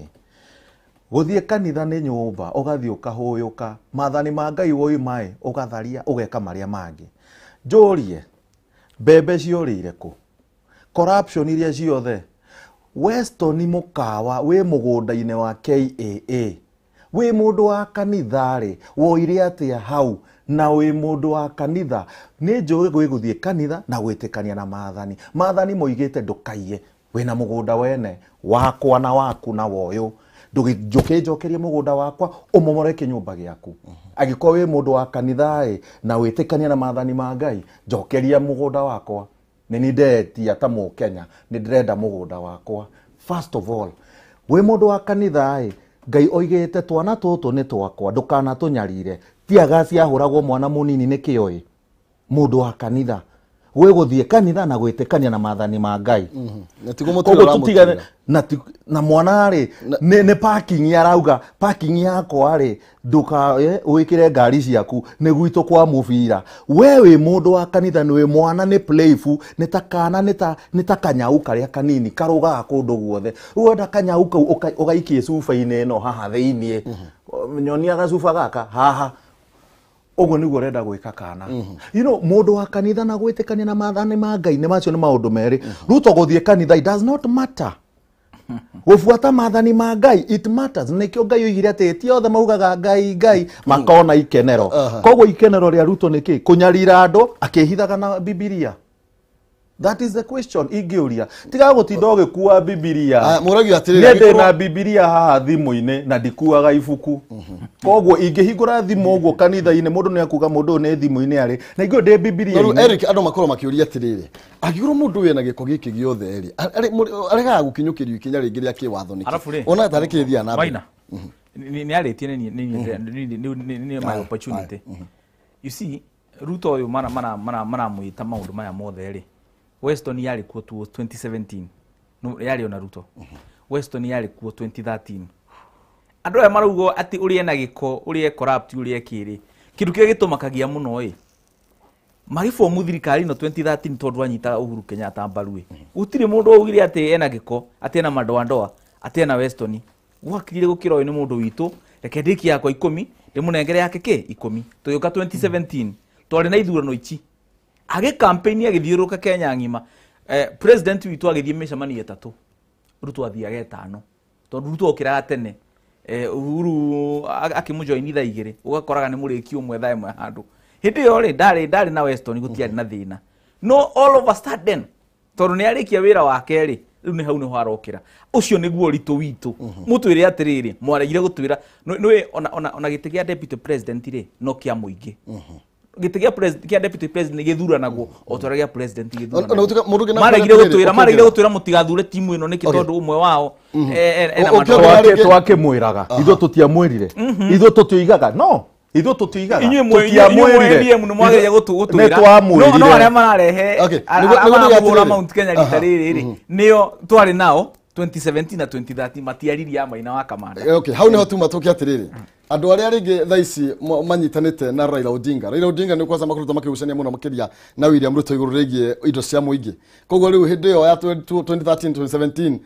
B: Gũthiĩ kanitha nĩ nyũmba, ũgathiĩ ũkahũyũka maathani ma Ngai, woima ĩ ũgatharia, ũgeka marĩa mangĩ. Njũrie, mbembe ciorĩire kũ? Corruption iria ciothe, Weston mũkawa wĩ mũgũnda-inĩ wa KAA, wĩ mũndũ wa kanitha rĩ, woire atĩa hau na wĩ mũndũ wa kanitha? Nĩ njũĩ gwĩ gũthiĩ kanitha na gwĩtĩkania na maathani. Maathani moigĩte ndũkaiye, wĩna mũgũnda wene wakwa na waku na woyũ, ndũkĩnjokerie mũgũnda wakwa, ũmomore kĩnyũmba gĩaku. Angĩkorwo wĩ mũndũ wa kanitha ĩ na wĩtĩkania na maathani ma Ngai, njokeria mũgũnda wakwa. Nĩ niĩ ndetia ta mũkenya, nĩ ndĩrenda mũgũnda wakwa. First of all, wĩ mũndũ wa kanitha ĩ, Ngai oigĩte twana tũtũ nĩ twakwa, ndũkanatũnyarire. Tiaga ciahũragwo mwana mũnini nĩ kĩoĩ. Mũndũ wa kanitha gwĩ gũthiĩ kanitha na gwĩtĩkania na maathani ma Ngai.
A: Na tiguo mũtũrĩre
B: Koguo tũtigane
A: ũramũtũrĩra.
B: na mwana rĩ, nĩ parking arauga, parking yakwa rĩ, ndũka wĩkĩre ngari ciaku, nĩ gwitũ kwa mũbira. We wĩ mũndũ wa kanitha, nĩ wĩ mwana, nĩ playful, nĩ ta kana, nĩ ta kanyau karĩa kanini karũgaga kũndũ guothe. Rĩu wenda kanyau kau ũgaikie cuba-inĩ ĩno haha thĩiniĩ, nyonia gacuba gaka haha, ũguo nĩguo ũrenda gwĩka kana. You know, mũndũ wa kanitha na gwĩtĩkania na maathani ma Ngai nĩ macio nĩ maũndũ merĩ. Ruto gũthiĩ kanitha, it does not matter. Gũbuata maathani ma Ngai, it matters. Nĩkĩo Ngai oigire atĩ ti othe maugaga Ngai Ngai makona ikenero. Koguo ikenero rĩa Ruto nĩ kĩ? Kũnyarira andũ akĩhithaga na Bibilia. That is the question ingĩũria. Tiga gũtinda ũgĩkua Bibilia.
A: Aya, mũragio atĩrĩrĩ,
B: Niĩ ndĩ
A: angĩkorwo-
B: na Bibilia haha thimũ-inĩ na ndikuaga ibuku. Koguo ingĩhingũra thimũ ũguo kanitha-inĩ, mũndũ nĩ akuga mũndũ ũyũ nĩ thimũ-inĩ arĩ, na ingĩ ndĩ
A: Na rĩu
B: Bibilia-inĩ.
A: Eric, andũ makorwo makĩũria atĩrĩrĩ, angĩkorwo mũndũ wĩna gĩko gĩkĩ gĩothe rĩ, aregaga gũkinyũkĩrio ikinya rĩngĩ rĩa kĩwatho nĩkĩ?
C: Arabu rĩ,
A: Ona tarĩ kĩthiaga na mbere.
C: Maina, nĩ arĩtie nĩ my opportunity. You see, Ruto ũyũ maramwĩta maũndũ maya mothe rĩ, Weston yarĩ kuo tu 2017, no yarĩ ona Ruto. Weston yarĩ kuo 2013 andũ aya marauga atĩ ũrĩa ena gĩko ũrĩa corrupt ũrĩa kĩrĩ kĩndũ kĩrĩa gĩtũmakagia mũno ĩ magĩbomu thirikari ĩno 2013 tondũ anyitaga Uhuru Kenyatta mbaru ĩ gũtirĩ mũndũ waugire atĩ ena gĩko atĩ ena mandoandoa atĩ ena Weston gwakirire gũkĩra ũyũ nĩ mũndũ witũ reke ndĩkie yakwa 10 ndĩmũnengere yake kĩ 10 tũgĩũka 2017 twarĩ na ithurano ici agĩ campaign agĩthiũrũrũka Kenya ng'ima president witũ agĩthiĩ mĩcemanio 3 Ruto athiaga 5 tondũ Ruto okĩraga tene Uhuru akĩmũjoini thaa 2 ũgakoraga nĩ mũrĩki ũmwe thaa 1 handũ hĩndĩ ĩyo rĩ ndarĩ na Weston gũtiarĩ na thĩna no all of a sudden tondũ nĩ arĩkia wĩra wake rĩ rĩu nĩ hau nĩho arokĩra ũcio nĩguo ũritũ witũ mũtwĩre atĩrĩrĩ mwaregire gũtwĩra nĩ ona gĩtĩ kĩa deputy president rĩ no kĩa mũingĩ gĩtĩ kĩa deputy president gĩthuranagwo o ta ũrĩa gĩa president gĩthuranagwo maregire gũtwĩra mũtigathure timu ĩno nĩkĩ tondũ ũmwe wao ena
B: twakĩmwĩraga ithuĩ tũtiamwĩrire ithuĩ tũtioigaga no ithuĩ tũtioigaga
C: tũtiamwĩrire nĩ mwagĩrĩire gũtwĩra no arĩa mararehe aramũhũra Mount Kenya rita rĩrĩ rĩ nĩo twarĩ nao 2017 na 2013 matiaririe Maina wa Kamanda.
A: Okay, hau niho tuma tuki atiriri andu aria ringi thaa ici manyitanite na Raila Odinga. Raila Odinga ni kwanza makoretwo makigucania muno makiria na William Ruto iguru rigie indo cia muingi. Koguo riu hindi iyo ya 2013 2017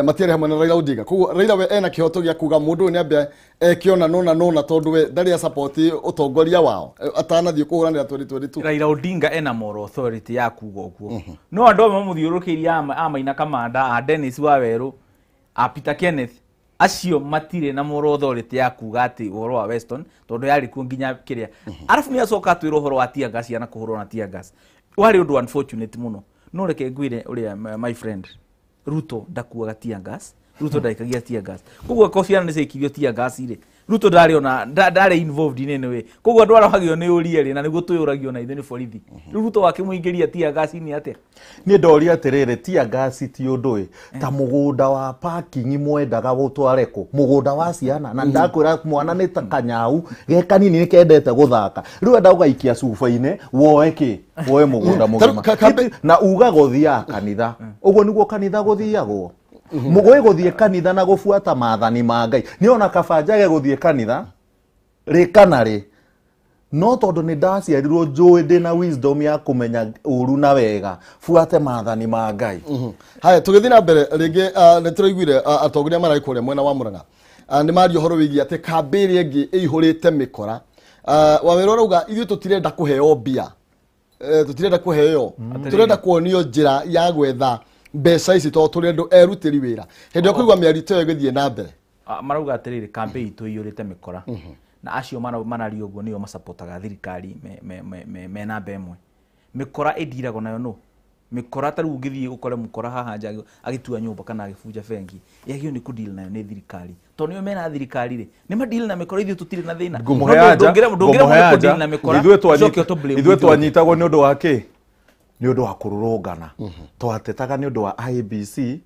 A: matiarĩ hamwe na Raila Odinga. Koguo Raila we ena kihoto gia kuga mundu ni ambe ekiona nona nona tondu we ndari support utongoria wao atanathie kuhuranira 2022.
C: Raila Odinga ena moral authority ya kuga uguo. No andu amwe mamuthiũrũrũkĩirie a Maina Kamanda, a Dennis Waweru, a Peter Kenneth acio matire na moral authority ya kuga ati uhoro wa Weston tondu yari kuo nginya kiria. Arafu ni acoka atwira uhoro wa tear gas yana kuhurwo na tear gas. Wari undu unfortunate muno. No reke ngwire uria my friend Ruto ndakuaga tear gas, Ruto ndaikagia tear gas. Koguo ko ciana nĩciaikirio tear gas rĩ, Ruto ndarĩ ona ndarĩ involved in any way. Koguo andũ arahagio nĩ ũrie rĩ na nĩguo twĩyũragio na ithuĩ nĩ borithi. Rĩu Ruto wakĩmũingĩria tear gas inĩ atĩa?
B: Niĩ ndoria atĩrĩrĩ, tear gas ti ũndũ ĩ ta mũgũnda wa parking mwendaga gũtware kũ? Mũgũnda wa ciana na ndakwĩra mwana nĩ ta kanyau ge kanini nĩ kendete gũthaka. Rĩu enda ũgaikia cuba-inĩ woe kĩ? Woe mũgũnda mũgima. Na uga gũthiaga kanitha. Ũguo nĩguo kanitha gũthiagwo. Mũgũĩ gũthiĩ kanitha na gũbuata maathani ma Ngai. Nĩ ona kaba njage gũthiĩ kanitha rĩ kana rĩ, no tondũ nĩ ndaciarirwo njũĩ ndĩna wisdom ya kũmenya ũru na wega, buate maathani ma Ngai.
A: Haya, tũgĩthiĩ na mbere rĩngĩ nĩ tũraiguire atongoria mararĩ kũrĩa mwena wa Murang'a nĩ maria ũhoro wĩgiĩ atĩ kambĩ ĩrĩa ĩngĩ ĩihũrĩte mĩkora. Waweru arauga ithuĩ tũtirenda kũheo mbia, tũtirenda kũheo, tũrenda kuonio njĩra ya gwetha mbeca ici tondũ tũrĩ andũ erutĩri wĩra. Hĩndĩ ĩyo kũigua mĩario ta ĩyo ĩgĩthiĩ na mbere
C: marauga atĩrĩrĩ campaign itũ ĩiyũrĩte mĩkora na acio mararia ũguo nĩo masapotaga thirikari me namba ĩmwe. Mĩkora ĩndiragwo nayo nũ? Mĩkora ta rĩu ũngĩthiĩ ũkore mũkora haha nja agĩtua nyũmba kana agĩbunja bengi, yagĩrĩirwo nĩ kũdeal nayo nĩ thirikari tondũ nĩo mena thirikari rĩ nĩ madeal na mĩkora, ithuĩ tũtirĩ na thĩna. Ndũngĩremwo nĩ kũdeal na mĩkora ũcoke ũtũ-blame
B: ithuĩ twanyitagwo nĩ ũndũ wa kĩ? Nĩ ũndũ wa kũrũrũngana. Twatetaga nĩ ũndũ wa IEBC,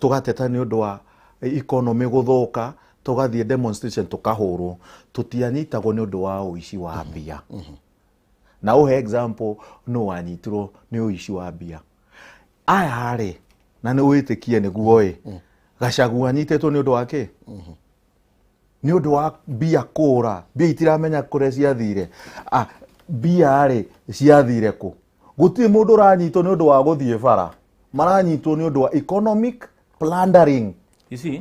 B: tũgateta nĩ ũndũ wa economy gũthũka, tũgathiĩ demonstration tũkahũrwo. Tũtianyitagwo nĩ ũndũ wa ũici wa mbia. Na ũhe example no wanyitirwo nĩ ũici wa mbia. Aya rĩ, na nĩ wĩtĩkie nĩguo ĩ, Gachagua anyitĩtwo nĩ ũndũ wa kĩ? Nĩ ũndũ wa mbia kũra. Mbia itiramenya kũrĩa ciathire. Mbia rĩ ciathire kũ? Gũtirĩ mũndũ ũranyitwo nĩ ũndũ wa gũthiĩ bara, maranyitwo nĩ ũndũ wa economic plundering.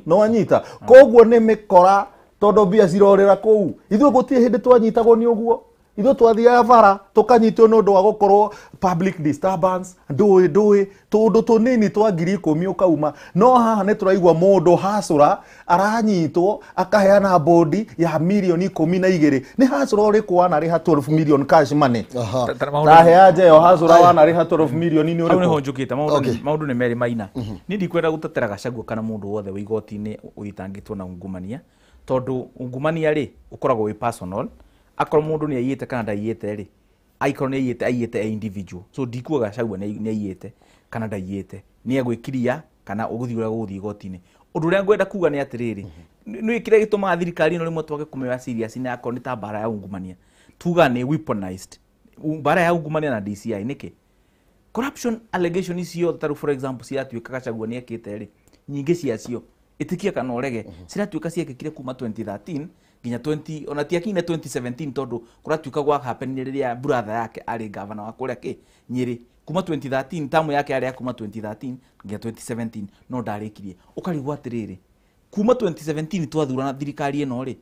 B: No wanyita koguo nĩ mĩkora tondũ mbia cirorĩra kũu. Ithuĩ gũtirĩ hĩndĩ twanyitagwo nĩ ũguo. Ithuĩ twathiaga bara tũkanyitwo nĩ ũndũ wa gũkorwo public disturbance, ndũĩ tũndũ tũnini twa 10,000 ũkauma. No haha nĩ tũraigua mũndũ hacũra aranyitwo akaheana bodi ya mirioni 12. Nĩ hacũra ũrĩkũ wanarĩha 12 million cash money? Tahe anja ĩyo hacũra wanarĩha 12 million nĩ ũrĩkũ?
C: Hau nĩho njũkĩte, maũndũ nĩ merĩ Maina. Niĩ ndikwenda gũtetera Gachagua kana mũndũ wothe wĩ igoti-inĩ ũthitangĩtwo na ungumania, tondũ ungumania rĩ ũkoragwo wĩ personal. Akorwo mũndũ nĩ aiyĩte kana ndaiyĩte rĩ, aikorwo nĩ aiyĩte aiyĩte e individual. So ndikuga Gachagua nĩ aiyĩte kana ndaiyĩte, nĩ egwĩkiria kana ũgũthiĩ ũrĩa gũgũthiĩ igoti-inĩ. Ũndũ ũrĩa ngwenda kuga nĩ atĩrĩrĩ, nĩ kĩrĩa gĩtũmaga thirikari ĩno rĩmwe twage kũmĩoya serious na akorwo nĩ ta mbara ya ungumania, tuga nĩ weaponized mbara ya ungumania na DCI. Nĩkĩ corruption allegation icio ta for example ciatuĩka Gachagua nĩ ekĩte rĩ, nyingĩ ciacio ĩtĩkia kana ũrege ciratuĩka ciekĩkire kuma 2013 nginya 20 ona tiakinyire 2017 tondu kuratuĩka gwa happen rĩrĩa brother yake arĩ governor wa kũrĩa kĩ Nyĩrĩ kuma 2013 tamu yake yarĩ ya kuma 2013 nginya 2017 no ndarĩkirie. Ũkarigwo atĩrĩrĩ, kuma 2017 twathurana thirikari ĩno rĩ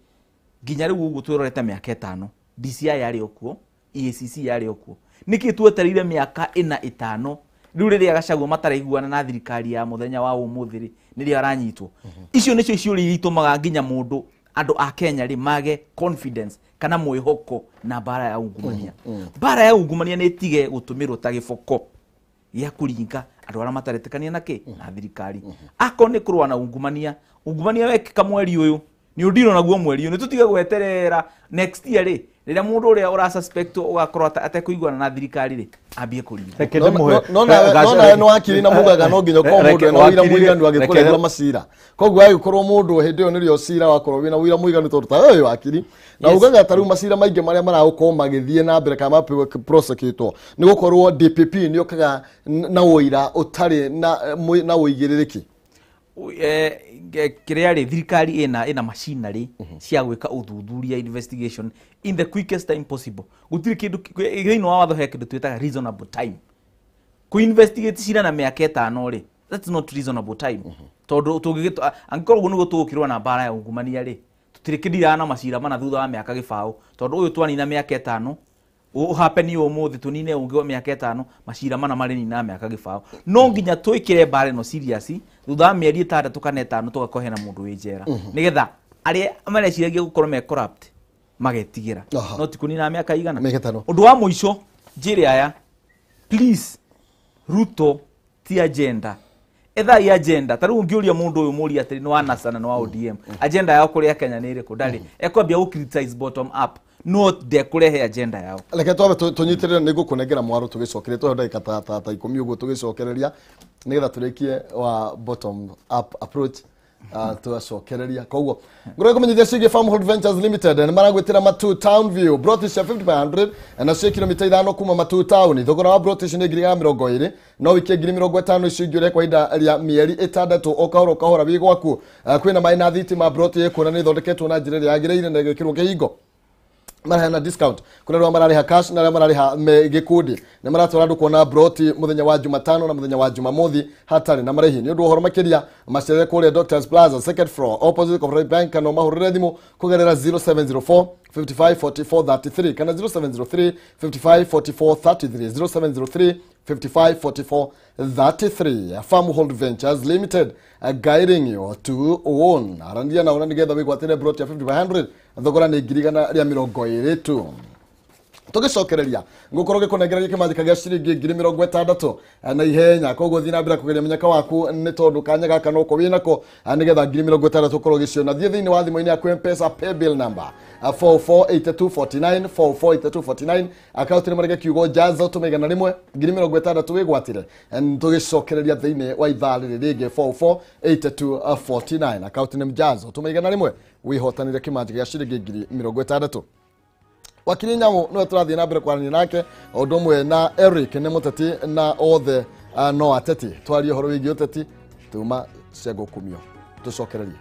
C: nginya rĩu ũguo twĩrorete mĩaka 5 DCI yarĩ o kuo, EACC yarĩ o kuo, nĩkĩ twetereire mĩaka 4 5 rĩu rĩrĩa Gachagua mataraiguana na thirikari ya mũthenya wa ũmũthĩ rĩ nĩrĩo aranyitwo. Icio nĩcio ciũria iria itũmaga nginya mũndũ andũ a Kenya rĩ mage confidence kana mwĩhoko na mbara ya ungumania. Mbara ya ungumania nĩ ĩtige gũtũmĩrwo ta gĩboko gĩa kũringa andũ arĩa mataretĩkania na kĩ na thirikari. Akorwo nĩ kũrũa na ungumania, ungumania wekĩka mweri ũyũ nĩ ũndiro naguo mweri ũyũ, nĩ tũtige gweterera next year rĩ rĩrĩa mũndũ ũrĩa ũra suspect ũgakorwo atekũiguana na thirikari rĩ ambie kũringa.
A: No nawe nĩ wakiri na mugaga no nginya ũkorwo mũndũ ena ũira mũiganu agĩkũrehera macira, koguo agĩkorwo mũndũ hĩndĩ ĩyo nĩrĩo cira wakorwo wĩna ũira mũiganu tondũ ta ũyũ wakiri na ugaga ta rĩu macira maingĩ marĩa maragũkorwo magĩthiĩ na mbere kana prosecutwo nĩ gũkorwo DPP nĩ ũkaga na ũira ũtarĩ na ũigĩrĩrĩki.
C: Kĩrĩa rĩ thirikari ĩna machinery cia gwĩka ũthuthuria investigation in the quickest time possible. Gũtirĩ kĩndũ thĩinĩ wa watho he kĩndũ twĩtaga reasonable time. Kũ investigate cira na mĩaka 5 rĩ, that's not reasonable time. Tondũ angĩkorwo ũguo nĩguo tũgũkĩrũa na mbara ya ungumania rĩ tũtirĩkĩndiraga na macira mana thutha wa mĩaka 20 tondũ ũyũ twanina mĩaka 5 ũhapeni ũmũthĩ tũnine ũngĩ wa mĩaka 5 macira mana marĩ nina mĩaka 20. No nginya twĩkĩre mbara ĩno serious thutha wa mĩeri 6 kana 5 tũgakorwo hena mũndũ wĩ njera nĩgetha arĩa mareciragia gũkorwo me corrupt magetigĩra, no ti kũnina mĩaka igana. Ũndũ wa mũico njĩre aya, please Ruto ti agenda, ethai agenda. Ta rĩu ũngĩũria mũndũ ũyũ mũũrie atĩrĩ nĩ wa NASA na nĩ wa ODM, agenda yao kũrĩa Kenya nĩ ĩrĩkũ? Ndarĩ ekwambia gũ criticize bottom up, no ndekũrehe agenda yao.
A: Reke twambe tũnyitĩrĩre nĩ ngũkũnengera mwaro tũgĩcokeria tũheo ndagĩka ta 10 ũguo tũgĩcokereria nĩgetha tũrĩkie wa bottom up approach tũgacokereria. Koguo ngũrwe kũmenyithia ciĩgiĩ Farmhold Ventures Limited nĩ maragwĩtĩra Matu Town View broti cia 50 by 100 na cia kilomita 5 kuma Matu Town. Thogora wa broti icio nĩ 120,000 no wikie 50,000 icio ingĩ ũrĩa kwa ihinda rĩa mĩeri 6 o kahora o kahora wĩ gwaku. Kwĩna maĩ na thitima, broti ĩkuona nĩ ĩthondeketwo na njĩra ĩrĩa yagĩrĩire na ĩgekĩrwo kĩhingo. Maraheana discount kũrĩ arĩa mararĩha cash na arĩa mararĩha me gĩkundi. Nĩ maratwara andũ kuona broti mũthenya wa Jumatano na mũthenya wa Jumamothi hatarĩ na marĩhi. Nĩ ũndũ wa ũhoro makĩria macerere kũrĩa Doctors Plaza second floor opposite Cooperative Bank kana mahũrĩre thimũ kũgerera 0704 55 44 33 kana 0703 55 44 33 0703 55 44 33. Farmhold Ventures Limited guiding you to own. Arandia na ona nigetha wigwatire broti ya 50 by 100 thogora nĩ 120,000 tu. Tũgĩcokereria ngũkorwo ngĩkũnengera kĩmanjĩka gĩa ciringi 60,000 na ihenya, koguo thiĩ na mbere kũgeria mũnyaka waku nĩ tondũ kanya gaka noko wĩnako nĩgetha 60,000 ũkorwo ũgĩciona. Thiĩ thĩinĩ wa thimũ-inĩ yaku M-Pesa paybill number 448249 448249 akaunti nĩ marege kiugo jaza ũtũme 100 60,000 wĩgwatĩre. Tũgĩcokereria thĩinĩ wa ithaa rĩrĩ rĩngĩ 448249 akaunti nĩ jaza ũtũme 100 wĩhotanĩre kĩmanjĩka gĩa ciringi 60,000. Wakiri Nyamu niwe tũrathiĩ na mbere kwaranĩria nake o ũndũ ũmwe na Eric nĩ mũteti na othe no ateti twarie ũhoro wĩgiĩ ũteti tuma cia gũkumio tũcokererie.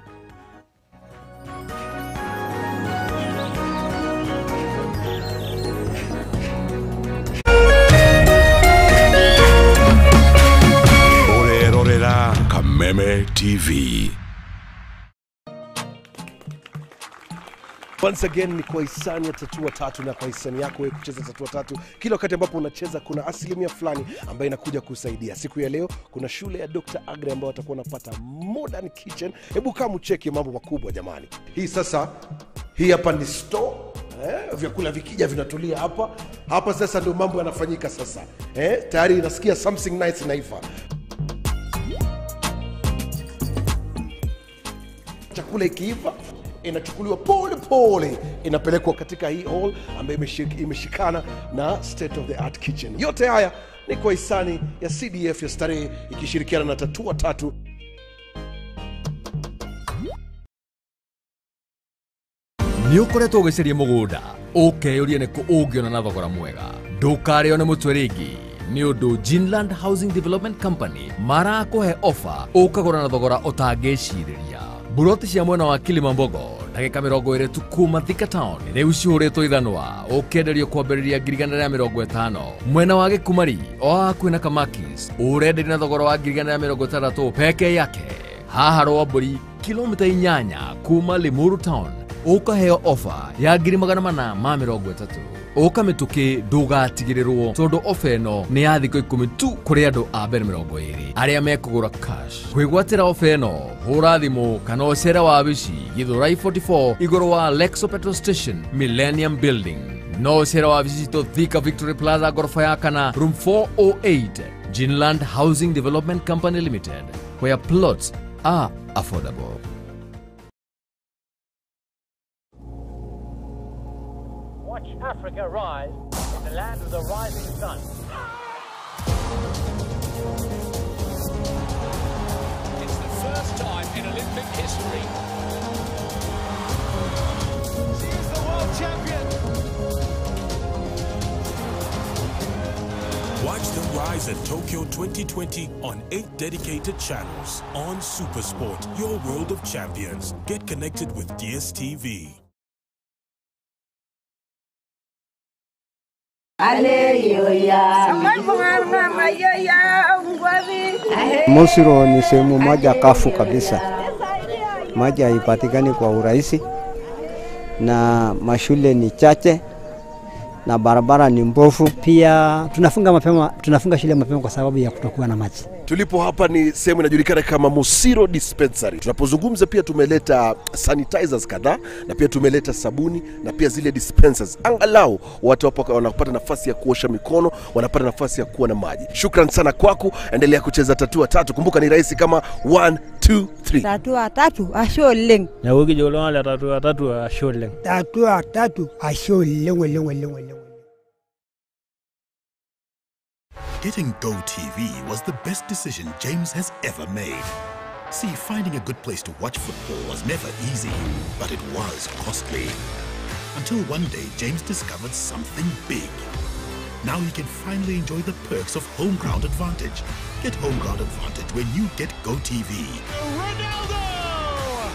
I: Ũrerorera Kameme TV.
J: Once again ni kwa hisani ya Tatua Tatu, na kwa hisani yako wewe kucheza Tatua Tatu. Kila wakati ambapo unacheza kuna asilimia fulani ambayo inakuja kusaidia. Siku ya leo kuna shule ya Dr. Agre ambao watakuwa wanapata modern kitchen. Hebu kama ucheke mambo makubwa jamani. Hii sasa, hii hapa ni store. Vyakula vikija vinatulia hapa. Hapa sasa ndio mambo yanafanyika sasa. Tayari nasikia something nice inaiva. Chakula ikiiva inachukuliwa pole pole, inapelekwa katika hii hall ambayo imeshikana na state of the art kitchen. Yote haya ni kwa hisani ya CDF ya Starehe ikishirikiana na Tatua Tatu.
K: Nĩ ũkoretwo ũgĩcaria mũgũnda ũkeyũria nĩ kũ ũngĩona na thogora mwega. Ndũkarĩo nĩ mũtwe rĩngĩ. Nĩ ũndũ Ginland Housing Development Company marakũhe ofa ũkagũra na thogora ũtangĩcirĩria. Buroti cia mwena wa Kilimambogo ndagĩka 20 tu kuma Thika Town rĩu cihũrĩtwo ithanwa ũkĩenderio kwambĩrĩria 150,000. Mwena wa Gĩkumari o hakuhĩ na Kamakis ũrenderio na thogora wa 160,000 peke yake. Haha Rwambũri kilomita 8 kuma Limuru Town ũkaheo ofa ya 430,000. Ũka mĩtũkĩ ndũgatigĩrĩrwo tondũ ofa ĩno nĩ ya thikũ 10 tu kũrĩ andũ a mbere 20 arĩa mekũgũra cash. Kwĩgwatĩra ofa ĩno hũra thimũ kana ũcere wabici Githurai 44 igũrũ wa Lexo Petrol Station Millennium Building. No ũcere wabici citũ Thika Victory Plaza gorofa ya kana room 408. Ginland Housing Development Company Limited, where plots are affordable.
L: Watch Africa rise in the land of the rising sun.
M: It's the first time in Olympic history. She is the world champion.
I: Watch the rise at Tokyo 2020 on 8 dedicated channels on SuperSport, your world of champions. Get connected with DSTV.
N: Musiro ni sehemu moja kafu kabisa. Maji haipatikani kwa urahisi na mashule ni chache na barabara ni mbovu.
O: Pia tunafunga shule mapema kwa sababu ya kutokuwa na maji.
J: Tulipo hapa ni sehemu inajulikana kama Musiro Dispensary. Tunapozungumza pia tumeleta sanitizers kadhaa na pia tumeleta sabuni na pia zile dispensers. Angalau watu hapo wanapata nafasi ya kuosha mikono, wanapata nafasi ya kuwa na maji. Shukran sana kwako, endelea kucheza tatua tatu. Kumbuka ni rahisi kama 1 2 3.
P: Tatua tatu asholeng.
Q: Na wogi jolo la tatua tatu asholeng.
P: Tatua tatu asholeng leng leng leng.
I: Getting GoTV was the best decision James has ever made. See, finding a good place to watch football was never easy, but it was costly. Until one day, James discovered something big. Now he can finally enjoy the perks of home ground advantage. Get home ground advantage when you get GoTV. Ronaldo!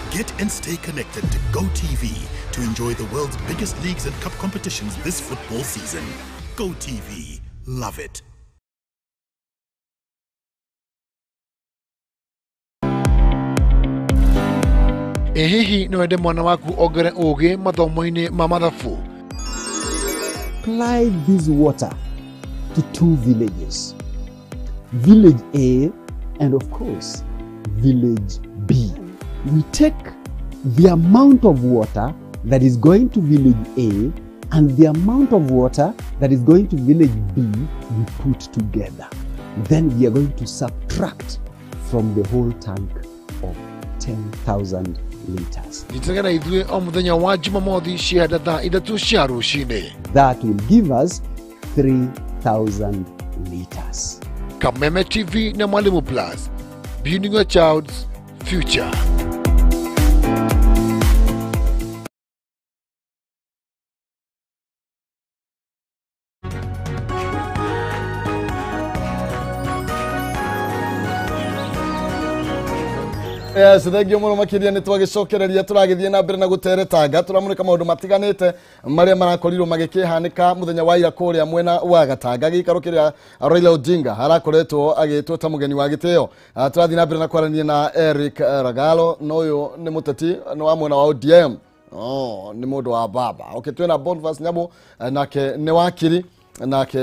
I: Get and stay connected to GoTV to enjoy the world's biggest leagues and cup competitions this football season. GoTV. Love it.
R: Hihi no wende mwana waku ongere ũgĩ mathomo-inĩ ma mathabu.
S: Apply this water to 2 villages, village A and of course village B. We take the amount of water that is going to village A and the amount of water that is going to village B, we put together. Then we are going to subtract from the whole tank of 10,000 liters.
R: Nitagana ithuĩ o mũthenya wa Jumamothi cia thaa 3 cia rũcinĩ.
S: That will give us 3,000 liters.
R: Kameme TV na Mwalimu Plus, building your child's future.
A: Yes, thank you muno makiria ni twagicokereria turagithie na mbere na guteretanga turamurika maundu matiganite maria marakorirwo magikihanika muthenya wa ira kuria mwena wa Gatanga giikaro kiria Raila Odinga arakoretwo agitwo ta mugeni wa gitio. Turathie na mbere na kwarania na Eric Ragalo no uyu ni muteti no wa mwena wa ODM. Oh, ni mundu wa baba. Okay, twina Boniface Nyamu nake ni wakiri nake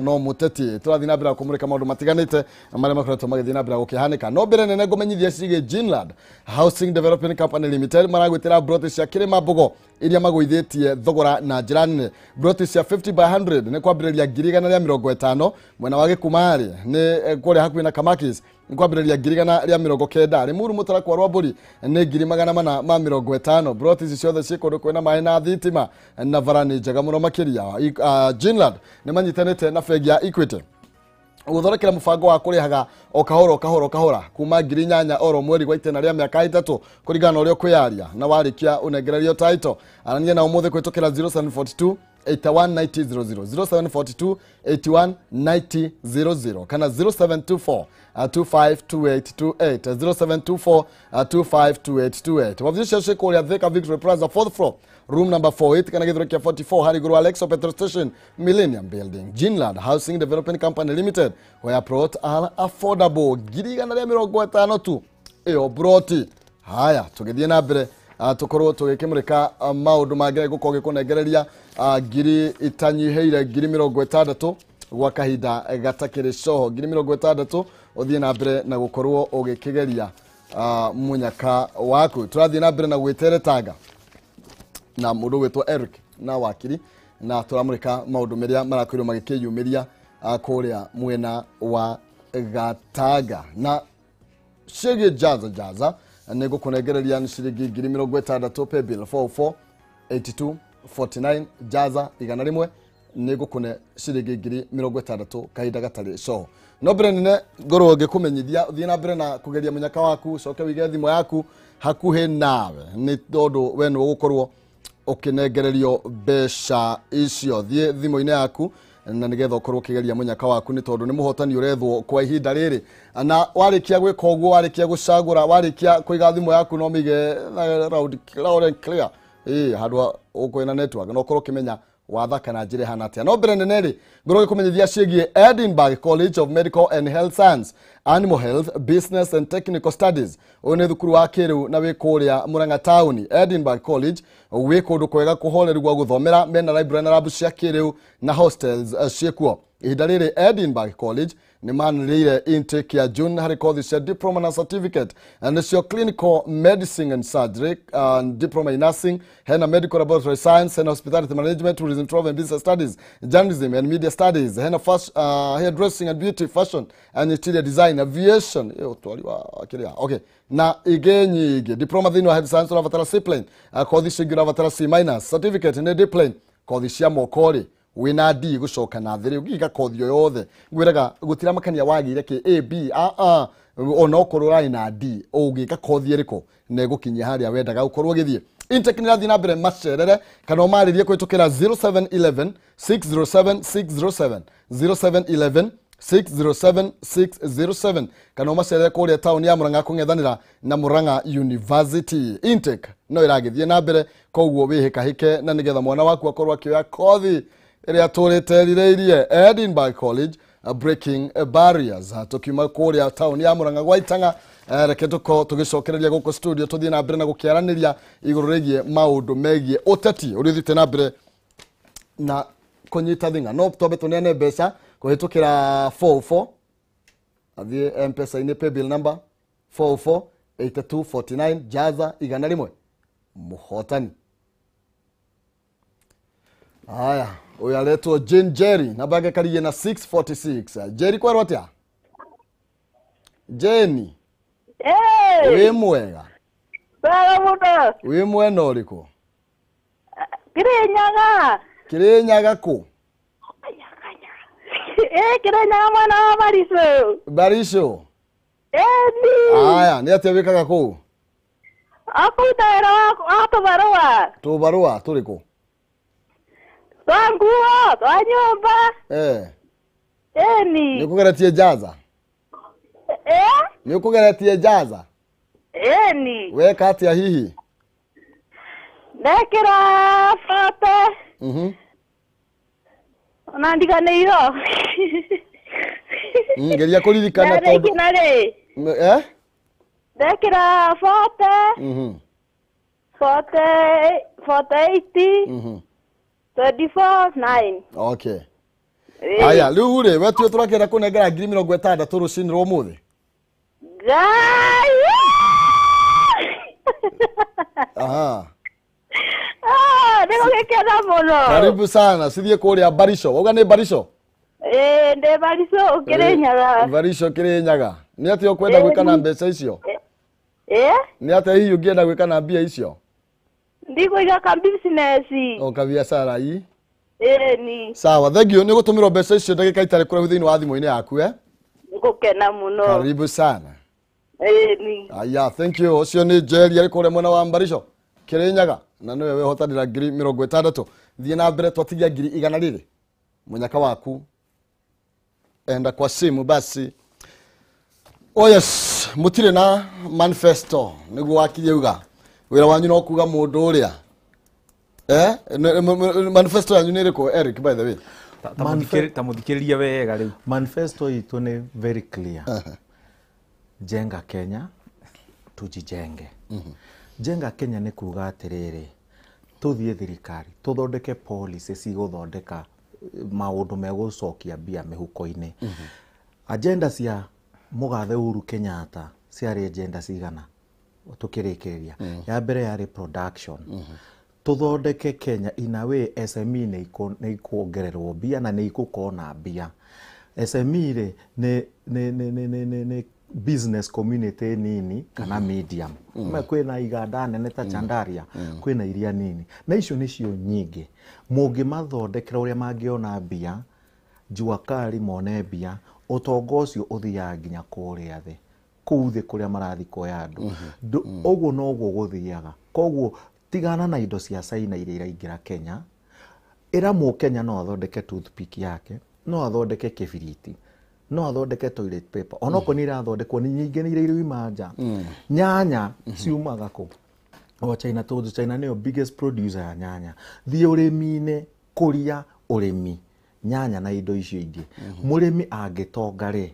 A: no muteti turathi na mbere kumurika maundu matiganite maria makoretwo magithie na mbere gukihanika. No mbere nene ngumenyithia cigie Ginland Housing Development Company Limited maragwitira broti cia Kilimambogo iria magwithitie thogora na njira nene. Broti cia 50 by 100 ni kwambiriria 150,000 mwena wa Gikumari ni kuria hakuhi na Kamakis ni kwambiriria 190,000. Limuru Mutarakwa Rwamburi ni 450,000. Broti ici ciothe ci kundu kwina maĩ na thitima na bara ni njega muno makiria. Ginland ni manyitanite na bengi ya Equity guthondekera mubango wa kurihaga o kahora o kahora o kahora kuma 8,000 oro mweri gwa itena ria miaka 3 kuringana na uria ukwiyaria na warikia unengererio title. Arania na umuthi kwitukira 0742 81 90 00, 0742 81 90 00 kana 0724 252828, 0724 252828. Wabici cio ciĩ kũrĩa Thika Victory Plaza, fourth floor, room number 48, kana gĩthũri kĩa 44 harĩ igũrũ Alexo Petrol Station, Millennium Building. Ginland Housing Development Company Limited, where plots are affordable. 150,000 tu ĩyo broti. Haya, tũgĩthiĩ na mbere, tũkorwo tũgĩkĩmũrĩka maũndũ mangĩ gũkorwo gĩkũnengereria ngiri itanyihĩire 60,000 gwa kahinda gatakĩrĩ coho. 60,000 ũthiĩ na mbere na gũkorwo ũgĩkĩgeria mũnyaka waku. Tũrathiĩ na mbere na gwĩteretanga na mũndũ gwĩtwo Eric na wakiri, na tũramũrĩka maũndũ marĩa marakorirwo magĩkĩyumĩria kũrĩa mwena wa Gatanga. Na ciĩgiĩ jaza jaza nĩ ngũkũnengereria nĩ ciringi 60,000 pay bill 44 82 49 jaza 100 nĩ ngũkũne ciringi 60,000 kahinda gatarĩ coho. No mbere nene ngorwo ngĩkũmenyithia ũthiĩ na mbere na kũgeria mũnyaka waku, coke wĩige thimũ yaku hakuhĩ nawe, nĩ tondũ we nĩwe ũgũkorwo ũkĩnengererio mbeca icio. Thiĩ thimũ-inĩ yaku na nĩgetha ũkorwo ũkĩgeria mũnyaka waku, nĩ tondũ nĩ mũhotani ũrethwo kwa ihinda rĩrĩ. Na warĩkia gwĩka ũguo, warĩkia gũcagũra, warĩkia kũiga thimũ yaku, no mĩige loud and clear, handũ ũkwĩna network, na ũkorwo ũkĩmenya wathaka na njĩra ĩhana atĩa. No mbere nene rĩ, ngorwo ngĩkũmenyithia ciĩgiĩ Edinburgh College of Medical and Health Science, Animal Health, Business and Technical Studies. Ũyũ nĩ thukuru wa kĩrĩu na wĩ kũrĩa Murang'a taũni. Edinburgh College wĩ kũndũ kwega kũhoreru gwa gũthomera, mena library na lab cia kĩrĩu na hostels ciĩkuo. Ihinda rĩrĩ Edinburgh College nĩ manĩrĩire intake ya June harĩ kothi cia diploma na certificate, nĩcio clinical medicine and surgery, diploma in nursing, hena medical laboratory science, hena hospitality management, tourism, travel and business studies, journalism and media studies, hena hairdressing and beauty, fashion and interior design, aviation, ũtwari wa kĩrĩa, okay, na ingĩ nyingĩ. Diploma thĩinĩ wa health science ũrabatara C plane, kothi icio ingĩ ũrabatara C minus, certificate nĩ D plane, kothi cia moko rĩ wĩna D gũcoka na thĩ rĩ, ũngĩka kothi o yothe ngwĩraga gũtiramakania wagĩire kĩ A B A A, ona okorwo ũrarĩ na D ũngĩka kothi ĩrĩkũ na ĩgũkinyia harĩa wendaga ũkorwo ũgĩthiĩ. Intake nĩ ĩrathiĩ na mbere, macerere kana ũmarĩrie kũhĩtũkĩra 0711 607 607, 0711 607 607 kana ũmacerere kũrĩa taũni ya Murang'a kũng'ethanĩra na Murang'a University. Intake no ĩragĩthiĩ na mbere, koguo wĩhĩkahĩke na nĩgetha mwana waku akorwo akĩoya kothi ĩrĩa atũrĩte erirĩirie. Edinburgh College, breaking barriers. Tukiuma kũrĩa taũni ya Murang'a gwa Itang'a, reke tũkorwo tũgĩcokereria gũkũ studio tũthiĩ na mbere na gũkĩaranĩria igũrũ rĩgiĩ maũndũ megiĩ ũteti ũrĩa ũthiĩte na mbere na kũnyita thing'a. No twambe tũneane mbeca kũhĩtũkĩra 44, athiĩ M-Pesa-inĩ paybill number 44 82 49 jaza 100 mũhotani. Haya, ũyũ aretwo Jane Jerry, namba yake karigie na 646. Jerry kwerwo atĩa? Jane. Wĩ mwega?
T: Wega mũno.
A: Wĩ mwena ũrĩkũ?
T: Kĩrĩnyaga.
A: Kĩrĩnyaga kũ?
T: Kĩrĩnyaga mwena wa Barisũ.
A: Barisũ?
T: Ĩni.
A: Haya, nĩ atĩa wĩkaga kũu?
T: Akũruta wĩra wa tũbarũa.
A: Tũbarũa tũrĩkũ?
T: Twa nguo, twa nyũmba. Ĩni.
A: Nĩ ũkũgeretie jaza? Nĩ ũkũgeretie jaza?
T: Ĩni.
A: Weka atĩa hihi?
T: Ndekĩra bote. Ona ndiganĩirwo.
A: Ngeria kũririkana tondũ
T: Ndekĩra bote. 48. 24 9.
A: Okay. Aya, rĩu rĩ, we tuĩ tũrakĩenda kũnengera 60,000 rũcinĩ rwa ũmũthĩ.
T: Ngai!
A: Aha.
T: Nĩgũgĩkena mũno.
A: Karibu sana, cithiĩ kũrĩa Barisho. Wauga nĩ Barisho?
T: Ĩĩ, ndĩ Barisho Kĩrĩnyaga.
A: Barisho Kĩrĩnyaga. Nĩ atĩa ũkwenda gwĩka na mbeca icio? Nĩ atĩa hihi ũngĩenda gwĩka na mbia icio?
T: Ndikũiga ka business.
A: O ka biacara i?
T: Ĩni.
A: Sawa, thank you. Nĩ ũgũtũmĩrwo mbeca icio ndagĩka itarĩ kũraihu thĩinĩ wa thimũ-inĩ yaku, eh?
T: Ngũkena mũno.
A: Karibu sana.
T: Ĩni.
A: Aya, thank you. Ũcio nĩ Jerry arĩ kũrĩa mwena wa Mbarisho. Kirinyaga na niwe wehotanira 60,000. Thiĩ na mbere twatigia 100,000 rĩrĩ. Munyaka waku enda kwa simu basi. Oh yes, mutire na manifesto niguo wakirie uga wira wanyu no kuga mundu uria manifesto yanyu ni iriku Eric, by the way?
C: Ta muthikiriria wega riu.
B: Manifesto itu ni very clear. Jenga Kenya tujijenge. Jenga Kenya ni kuga atiriri, tuthie thirikari tuthondeke policy ciguthondeka maundu megucokia mbia mihuko-ini. Agenda cia Mugathe Uhuru Kenyatta ciarĩ agenda cigana tukirikiria. Ya mbere yarĩ production. Tuthondeke Kenya in a way SME nĩ ikuongererwo mbia na nĩ igukorwo na mbia. SME rĩ nĩ business community nini kana medium. Kwĩna iganda nene ta Chandaria, kwĩna iria nini, na icio nĩcio nyingĩ. Mũngĩmathondekera ũrĩa mangĩona mbia, jua kali mone mbia, ũtonga ũcio ũthiaga nginya kũrĩa thĩ, kũu thĩ kũrĩa marathiĩ kuoya andũ. Ũguo noguo gũthiaga. Koguo tigana na indo cia China iria iraingĩra Kenya, ĩra mũkenya no athondeke toothpick yake, no athondeke kĩbiriti, no athondeke toilet paper, onokorwo nĩ irathondekwo nĩ nyingĩ nĩ iria irauma nja. Nyanya ciumaga kũ? O China, tondũ China nĩyo biggest producer ya nyanya. Thiĩ ũrĩmi-inĩ, kũria ũrĩmi, nyanya na indo icio ingĩ. Mũrĩmi angĩtonga rĩ,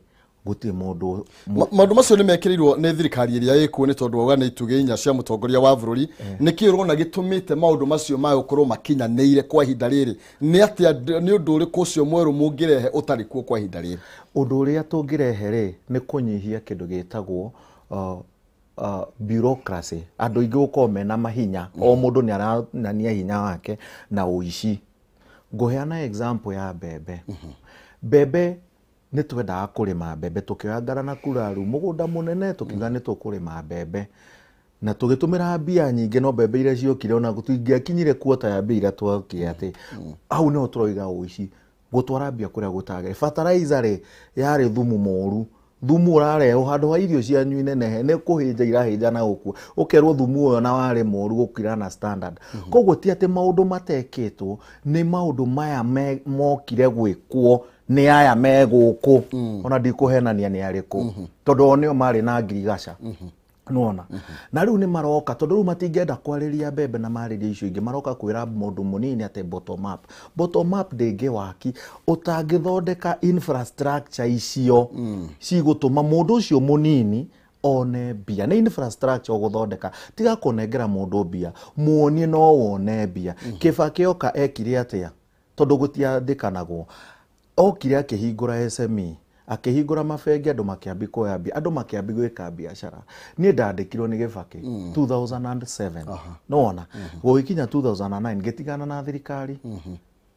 B: gũtirĩ mũndũ.
A: Maũndũ macio nĩ mekĩrĩirwo nĩ thirikari ĩrĩa ĩkuo nĩ tondũ wauga nĩ itugĩ inya cia mũtongoria wa bũrũri. Nĩkĩ ũrona gĩtũmĩte maũndũ macio maya gũkorwo makinyanĩire kwa ihinda rĩrĩ? Nĩ atĩa, nĩ ũndũ ũrĩkũ ũcio mwerũ mũngĩrehe ũtarĩ kuo kwa ihinda rĩrĩ?
B: Ũndũ ũrĩa tũngĩrehe rĩ, nĩ kũnyihia kĩndũ gĩtagwo bureaucracy. Andũ aingĩ gũkorwo mena mahinya, o mũndũ nĩ aranania hinya wake na ũici. Ngũheana example ya mbembe. Mbembe nĩ twendaga kũrĩma mbembe, tũkĩoya ngara na kuraru mũgũnda mũnene, tũkiuga nĩ tũkũrĩma mbembe na tũgĩtũmĩra mbia nyingĩ, no mbembe iria ciokire ona tũtingĩakinyire kuota ya mbia iria twokire. Atĩ hau nĩho tũroiga ũici, gũtwara mbia kũrĩa gũtagĩrĩire. Fertilizer rĩ, yarĩ thumu mũru, thumu ũrarehwo handũ ha irio cianyu inenehe nĩ kũhĩnja irahĩnja na gũkua, ũkerwo thumu ũyũ na warĩ mũru gũkira na standard. Koguo ti atĩ maũndũ matekĩtwo, nĩ maũndũ maya mokire gwĩkwo nĩ aya me gũkũ, ona ndikũhenania nĩ arĩkũ, tondũ o nĩo marĩ na ngirigaca. Nĩwona? Na rĩu nĩ maroka, tondũ rĩu matingĩenda kwarĩria mbembe na marĩria icio ingĩ, maroka kwĩra mũndũ mũnini atĩ bottom up. Bottom up ndĩngĩwaki ũtangĩthondeka infrastructure icio cigũtũma mũndũ ũcio mũnini one mbia. Nĩ infrastructure ũgũthondeka, tiga kũnengera mũndũ mbia, muonie no wone mbia. Kĩbakĩ oka ekire atĩa? Tondũ gũtiandĩkanagwo. Okire akĩhingũra SME, akĩhingũra mabengi, andũ makĩambi kuoya mbia, andũ makĩambi gwĩka biacara. Niĩ ndandĩkirwo nĩ Gĩbakĩ 2007. Nĩwona? Gũgĩkinya 2009 ngĩtigana na thirikari,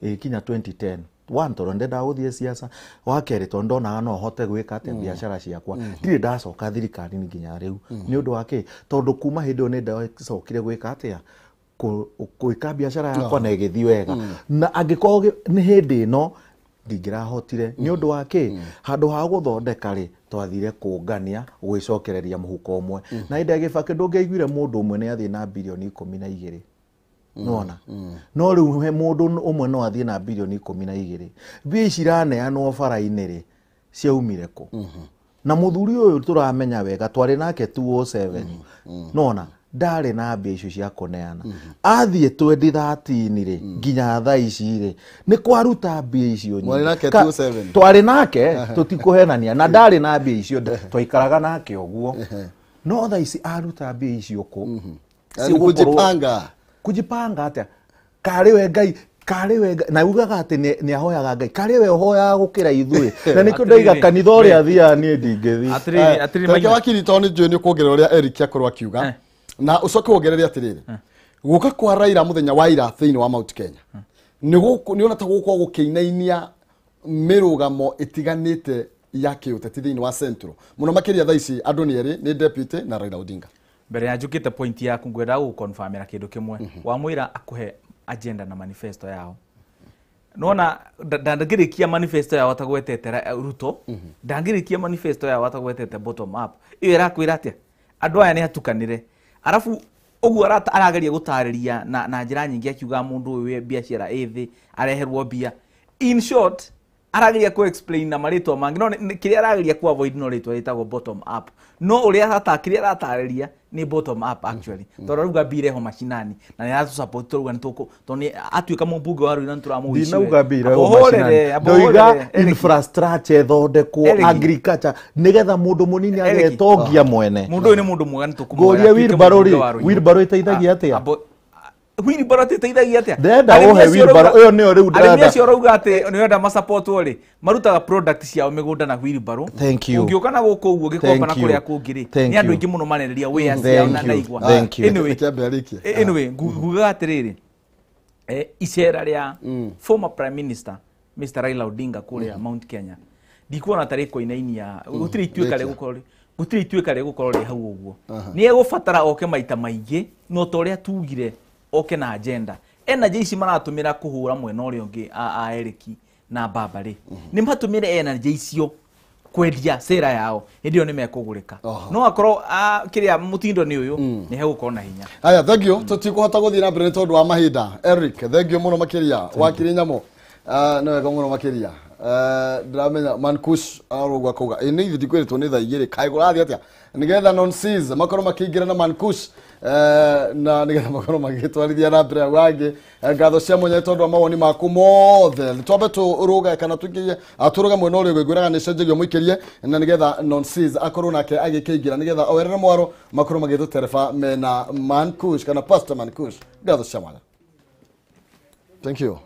B: ĩgĩkinya 2010. One, tondũ ndendaga gũthiĩ siasa, wa kerĩ tondũ ndonaga no hote gwĩka atĩa biacara ciakwa. Ndirĩ ndacoka thirikari-inĩ nginya rĩu. Nĩ ũndũ wa kĩ? Tondũ kuma hĩndĩ ĩyo nĩ ndacokire gwĩka atĩa, gwĩka biacara yakwa na ĩgĩthiĩ wega. Na angĩkorwo nĩ hĩndĩ ĩno ndingĩrahotire, nĩ ũndũ wa kĩ? Handũ ha gũthondeka rĩ, twathire kũngania gwĩcokereria mũhuko ũmwe. Na hĩndĩ ya Gĩbakĩ ndũngĩaiguire mũndũ ũmwe nĩ athiĩ na birioni 12. Nĩwona? No rĩu he mũndũ ũmwe no athiĩ na birioni 12. Mbia ici iraneanwo bara-inĩ rĩ, ciaumire kũ? Na mũthuri ũyũ tũramenya wega, twarĩ nake 2007. Nĩwona? Ndarĩ na mbia icio cia kũneana. Athiĩ 2013 rĩ, nginya thaa ici rĩ, nĩ kwaruta mbia icio nyingĩ.
A: Mwarĩ nake 2007?
B: Twarĩ nake, tũtikũhenania, na ndarĩ na mbia icio, twaikaraga nake ũguo. No thaa ici aruta mbia icio kũ?
A: Kujipanga.
B: Kujipanga atĩa? Karĩ we Ngai, karĩ we Ngai, na ugaga atĩ nĩ ahoyaga Ngai, karĩ we ũhoyaga gũkĩra ithuĩ. Na nĩkĩo ndaiga kanitha ũrĩa athiaga niĩ ndingĩthiĩ.
C: Atĩrĩrĩ, atĩrĩrĩ,
A: Reke
C: Maina.
A: wakiri, tondũ nĩ njũĩ nĩ ũkuongerera ũrĩa Eric akorwo akiuga, na ũcoke wongerere atĩrĩrĩ, gũka kwa Raila mũthenya wa ira thĩinĩ wa Mount Kenya nĩ ona ta gũkorwo gũkĩinainia mĩrũgamo ĩtiganĩte ya kĩũteti thĩinĩ wa Central mũno makĩria. Thaa ici andũ nĩ erĩ, nĩ deputy na Raila Odinga.
C: Mbere ya njũkĩte point yaku, ngwenda gũconfirmĩra kĩndũ kĩmwe. Wamwĩra akũhe agenda na manifesto yao. Nona ndangĩrĩkia manifesto yao atagwetete Ruto, ndangĩrĩkia manifesto yao atagwetete bottom up. Ĩyo ĩrakwĩra atĩa? Andũ aya nĩ atukanĩre. Arabu Ũguo arageria gũtarĩria na njĩra nyingĩ akiuga mũndũ ũyũ wĩ biacara ĩ thĩ areherwo mbia. In short, arageria ku explain na marĩtwa mangĩ no kĩrĩa arageria ku avoid no rĩtwa rĩtagwo bottom up. No ũrĩa kĩrĩa aratarĩria nĩ bottom up actually. Tondũ arauga mbia ireho macinani na nĩ aratũ-support tũrauga nĩ tũkũ tondũ nĩ atuĩka mũmbunge wa Ruiru na nĩtũramũwici.
B: Ndinauga mbia ireho macinani. Ndoiga infrastructure ĩthondekwo agriculture nĩgetha mũndũ mũnini agetongia mwene.
C: Mũndũ ũyũ nĩ mũndũ mwega nĩ tũkũmũhoya.
B: Ngũria wheelbarrow rĩ, wheelbarrow ĩteithagia atĩa?
C: Wheelbarrow ĩteithagia atĩa?
B: Ndĩrenda ũhe wheelbarrow ĩyo nĩyo rĩu ndĩrenda.
C: Arĩmi acio ũrauga atĩ nĩ ũrenda masupportwo rĩ, marutaga product ciao mĩgũnda na wheelbarrow.
B: Thank you.
C: Ũngĩũka na gũkũ ũguo gĩkomba na kũrĩa kũngĩ rĩ, nĩ andũ aingĩ mũno marenderia wĩa ciao na ndaigua. Anyway, ngugaga atĩrĩrĩ, icera rĩa former Prime Minister Mr. Raila Odinga kũrĩa Mount Kenya, ndikuona ta rĩkũinainia, gũtirĩ ituĩka rĩgũkorwo gũtirĩ ituĩka rĩgũkorwo rĩ hau ũguo. Nĩ egũbatara oke maita maingĩ, no ta ũrĩa tugire oke na agenda. Energy ici maratũmĩra kũhũra mwena ũrĩa ũngĩ a Eriki na Baba rĩ, nĩ matũmĩre energy icio kwendia sera yao, hĩndĩ ĩyo nĩ mekũgũrĩka. No akorwo kĩrĩa mũtindo nĩ ũyũ, nĩ hegũkorwo na hinya.
A: Aya, thank you. Tũtikũhota gũthiĩ na mbere nĩ tondũ wa mahinda. Eric, thank you mũno makĩria. Wakiri Nyamũ, nĩ wega mũno makĩria. Ndĩramenya Mankush arauga akauga ĩ nĩ ithuĩ ndikwĩrĩtwo nĩ thaa igĩrĩ kaĩ kũrathiĩ atĩa nĩgetha nonsense makorwo makĩingĩra na Mankush na nĩgetha makorwo magĩtwarithia na mbere hau hangĩ. Ngatho cia mwanya tondũ wa mawoni maku mothe. Twambe tũrũge kana tũingĩrie tũrũge mwena ũrĩa ũngĩ ngwĩraga nĩ cenjagio mũikĩrie na nĩgetha nonsense akorwo nake agĩkĩingĩra nĩgetha oerere mwaro makorwo magĩtũtereba mena Mankush kana Pastor Mankush. Ngatho cia mwanya. Thank you.